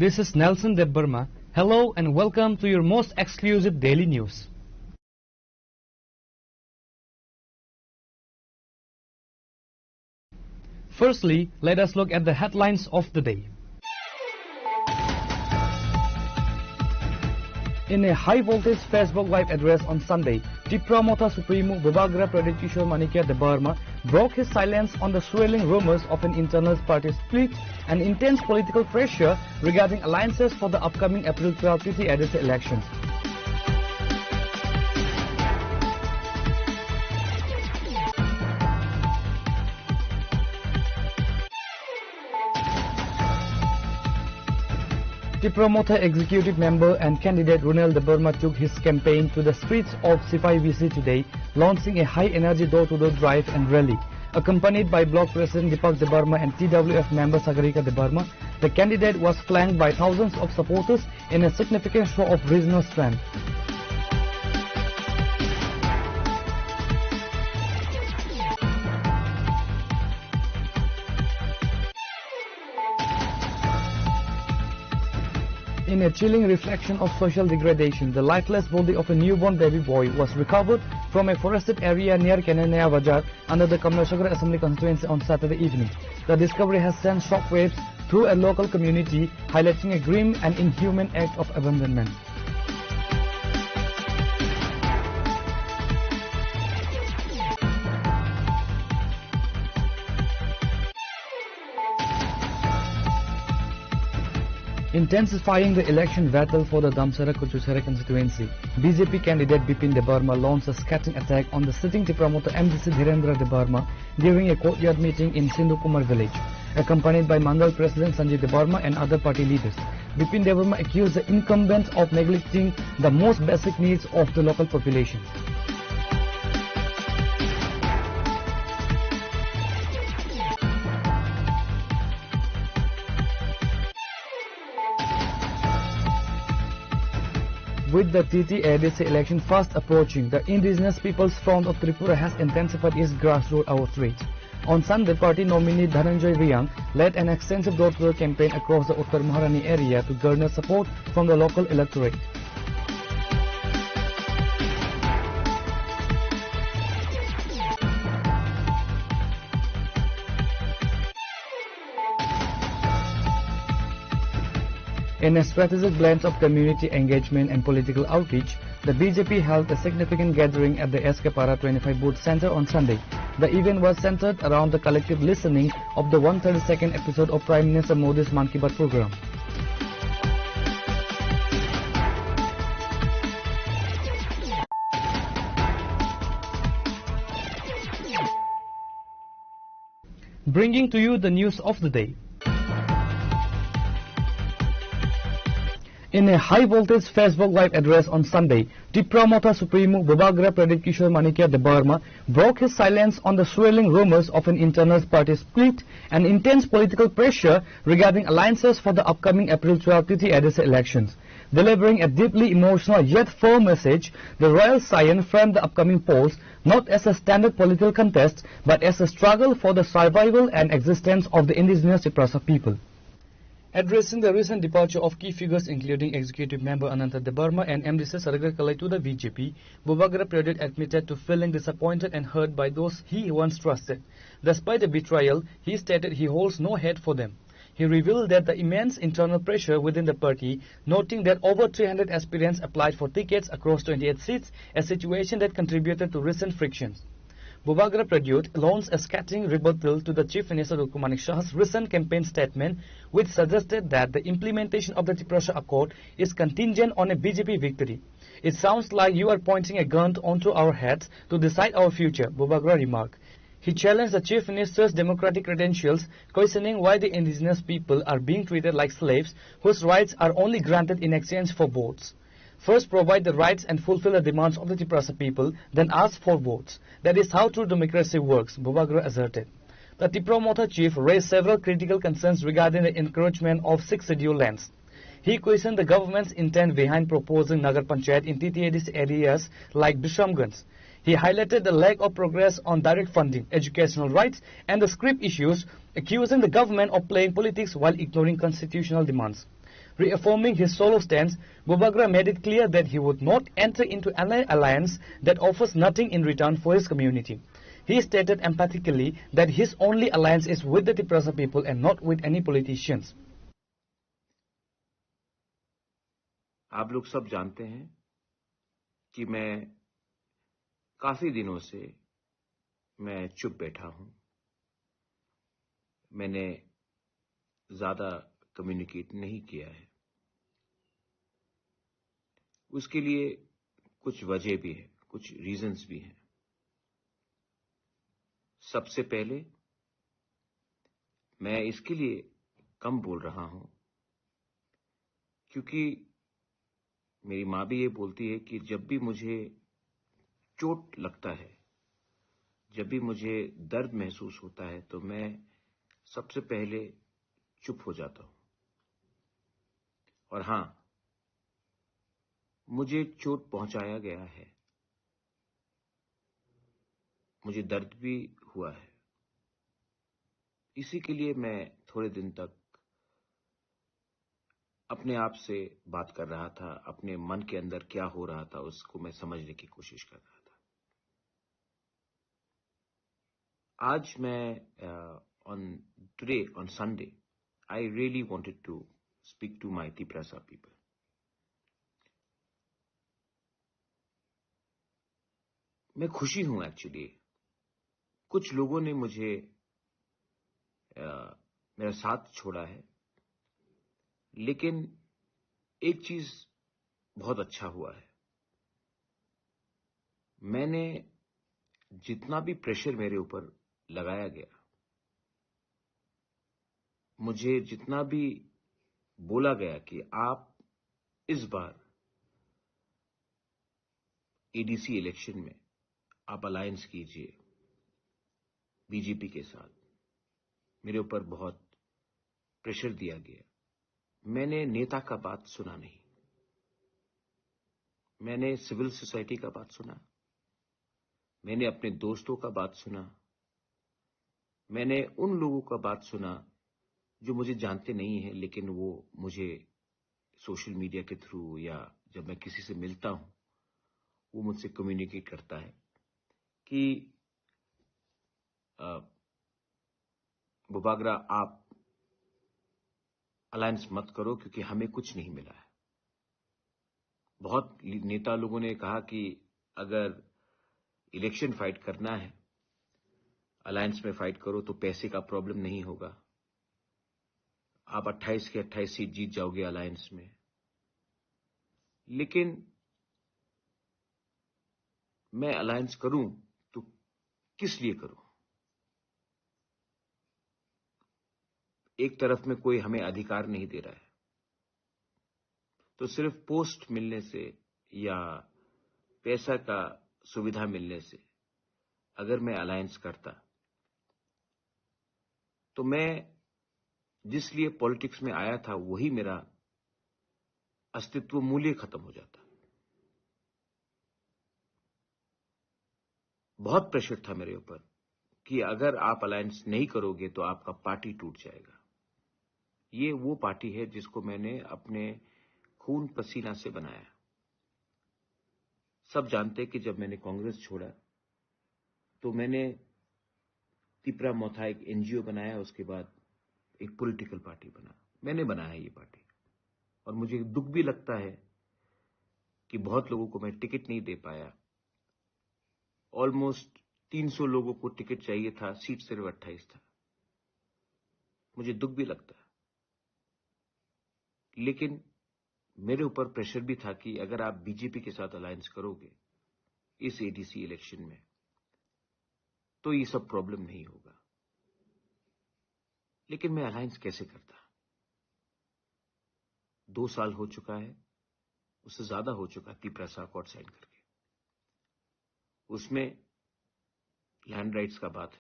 This is Nelson Debbarma. Hello and welcome to your most exclusive daily news. Firstly, let us look at the headlines of the day. In a high voltage Facebook Live address on Sunday, Tipra Motha Supremo Bubagra Pradyut Kishore Manikya Debbarma broke his silence on the swirling rumors of an internal party split and intense political pressure regarding alliances for the upcoming April twelve T T A D C elections. Tipra Motha executive member and candidate Runel Debbarma took his campaign to the streets of Sipahi V C today, launching a high-energy door-to-door drive and rally. Accompanied by block president Deepak Debbarma and T W F member Sagarika Debbarma, the candidate was flanked by thousands of supporters in a significant show of regional strength. In a chilling reflection of social degradation, the lifeless body of a newborn baby boy was recovered from a forested area near Kanania Bazar under the Kamlashagar Assembly Constituency on Saturday evening. The discovery has sent shockwaves through a local community, highlighting a grim and inhuman act of abandonment. Intensifying the election battle for the Damcherra Kachucherra constituency, B J P candidate Bipin Debbarma launched a scathing attack on the sitting Tipra Motha M D C Dhirendra Debbarma during a courtyard meeting in Sindhu Kumar village, accompanied by Mandal President Sanjay Debbarma and other party leaders. Bipin Debbarma accused the incumbents of neglecting the most basic needs of the local population. With the T T A D C election fast approaching, the Indigenous People's Front of Tripura has intensified its grassroots outreach. On Sunday, party nominee Dhananjay Reang led an extensive door-to-door campaign across the Uttar Maharani area to garner support from the local electorate. In a strategic blend of community engagement and political outreach, the B J P held a significant gathering at the S K Para twenty-five Booth Center on Sunday. The event was centered around the collective listening of the one thirty-second episode of Prime Minister Modi's Mann Ki Baat program. Bringing to you the news of the day. In a high voltage Facebook Live address on Sunday, Tipra Motha Supremo Bubagra Pradyut Kishore Manikya Debbarma broke his silence on the swirling rumors of an internal party split and intense political pressure regarding alliances for the upcoming April twelve T T A D C elections. Delivering a deeply emotional yet firm message, the Royal Scion framed the upcoming polls not as a standard political contest, but as a struggle for the survival and existence of the indigenous Tiprasa people. Addressing the recent departure of key figures including Executive Member Ananta Debbarma and M D C Saragar Kalai to the B J P, Bubagra Pradyut admitted to feeling disappointed and hurt by those he once trusted. Despite the betrayal, he stated he holds no hate for them. He revealed that the immense internal pressure within the party, noting that over three hundred aspirants applied for tickets across twenty-eight seats, a situation that contributed to recent frictions. Bubagra Pradyut launched a scathing rebuttal to the Chief Minister Tengku Manik Shah's recent campaign statement, which suggested that the implementation of the Tiprasa Accord is contingent on a B J P victory. "It sounds like you are pointing a gun onto our heads to decide our future," Bubagra remarked. He challenged the Chief Minister's democratic credentials, questioning why the indigenous people are being treated like slaves whose rights are only granted in exchange for votes. "First provide the rights and fulfill the demands of the Tiprasa people, then ask for votes. That is how true democracy works," Bubagra asserted. The Tipra Motha chief raised several critical concerns regarding the encroachment of Sixth Schedule lands. He questioned the government's intent behind proposing Nagar Panchayat in T T A D C areas like Bisramganj. He highlighted the lack of progress on direct funding, educational rights, and the scrip issues, accusing the government of playing politics while ignoring constitutional demands. Reaffirming his solo stance, Bubagra made it clear that he would not enter into an alliance that offers nothing in return for his community. He stated emphatically that his only alliance is with the Tiprasa people and not with any politicians. आप लोग सब जानते हैं कि मैं काफी दिनों से मैं चुप बैठा हूं। मैंने ज्यादा कम्युनिकेट नहीं किया है। उसके लिए कुछ वजह भी है, कुछ रीजंस भी हैं। सबसे पहले, मैं इसके लिए कम बोल रहा हूं क्योंकि मेरी माँ भी ये बोलती है कि जब भी मुझे चोट लगता है, जब भी मुझे दर्द महसूस होता है, तो मैं सबसे पहले चुप हो जाता हूँ। और हाँ, मुझे चोट पहुंचाया गया है, मुझे दर्द भी हुआ है, इसी के लिए मैं थोड़े दिन तक अपने आप से बात कर रहा था, अपने मन के अंदर क्या हो रहा था, उसको मैं समझने की कोशिश कर रहा था। आज मैं, uh, on today, on Sunday, I really wanted to speak to my Tiprasa people. मैं खुशी हूं एक्चुअली। कुछ लोगों ने मुझे, uh, मेरा साथ छोड़ा है, लेकिन एक चीज बहुत अच्छा हुआ है। मैंने जितना भी प्रेशर मेरे ऊपर लगाया गया, मुझे जितना भी बोला गया कि आप इस बार एडीसी इलेक्शन में आप अलायंस कीजिए बीजेपी के साथ, मेरे ऊपर बहुत प्रेशर दिया गया। मैंने नेता का बात सुना नहीं, मैंने सिविल सोसाइटी का बात सुना, मैंने अपने दोस्तों का बात सुना, मैंने उन लोगों का बात सुना जो मुझे जानते नहीं है, लेकिन वो मुझे सोशल मीडिया के थ्रू या जब मैं किसी से मिलता हूं, वो मुझसे कम्युनिकेट करता है कि, अ, बुबागरा, आप अलायंस मत करो क्योंकि हमें कुछ नहीं मिला है। बहुत नेता लोगों ने कहा कि अगर इलेक्शन फाइट करना है, अलायंस में फाइट करो तो पैसे का प्रॉब्लम नहीं होगा, आप अट्ठाईस के अट्ठाईस सीट जीत जाओगे अलायंस में। लेकिन मैं अलायंस करूं तो किस लिए करूं? एक तरफ में कोई हमें अधिकार नहीं दे रहा है, तो सिर्फ पोस्ट मिलने से या पैसा का सुविधा मिलने से अगर मैं अलायंस करता, तो मैं जिस लिए पॉलिटिक्स में आया था, वही मेरा अस्तित्व मूल्य खत्म हो जाता। बहुत प्रेशर था मेरे ऊपर कि अगर आप अलायंस नहीं करोगे तो आपका पार्टी टूट जाएगा। ये वो पार्टी है जिसको मैंने अपने खून पसीना से बनाया। सब जानते हैं कि जब मैंने कांग्रेस छोड़ा तो मैंने तिपरा मोथा एक एनजीओ बनाया, उसके बाद एक पॉलिटिकल पार्टी बना। मैंने बनाया ये पार्टी और मुझे दुख भी लगता है कि बहुत लोगों को मैं टिकट नहीं दे पाया। ऑलमोस्ट तीन सौ लोगों को टिकट चाहिए था, सीट सिर्फ अट्ठाईस था। मुझे दुख भी लगता है, लेकिन मेरे ऊपर प्रेशर भी था कि अगर आप बीजेपी के साथ अलायंस करोगे इस एडीसी इलेक्शन में, तो ये सब प्रॉब्लम नहीं होगा। लेकिन मैं अलायंस कैसे करता? दो साल हो चुका है, उससे ज्यादा हो चुका है तिपरा से अकॉर्ड साइन करके। उसमें लैंड राइट्स का बात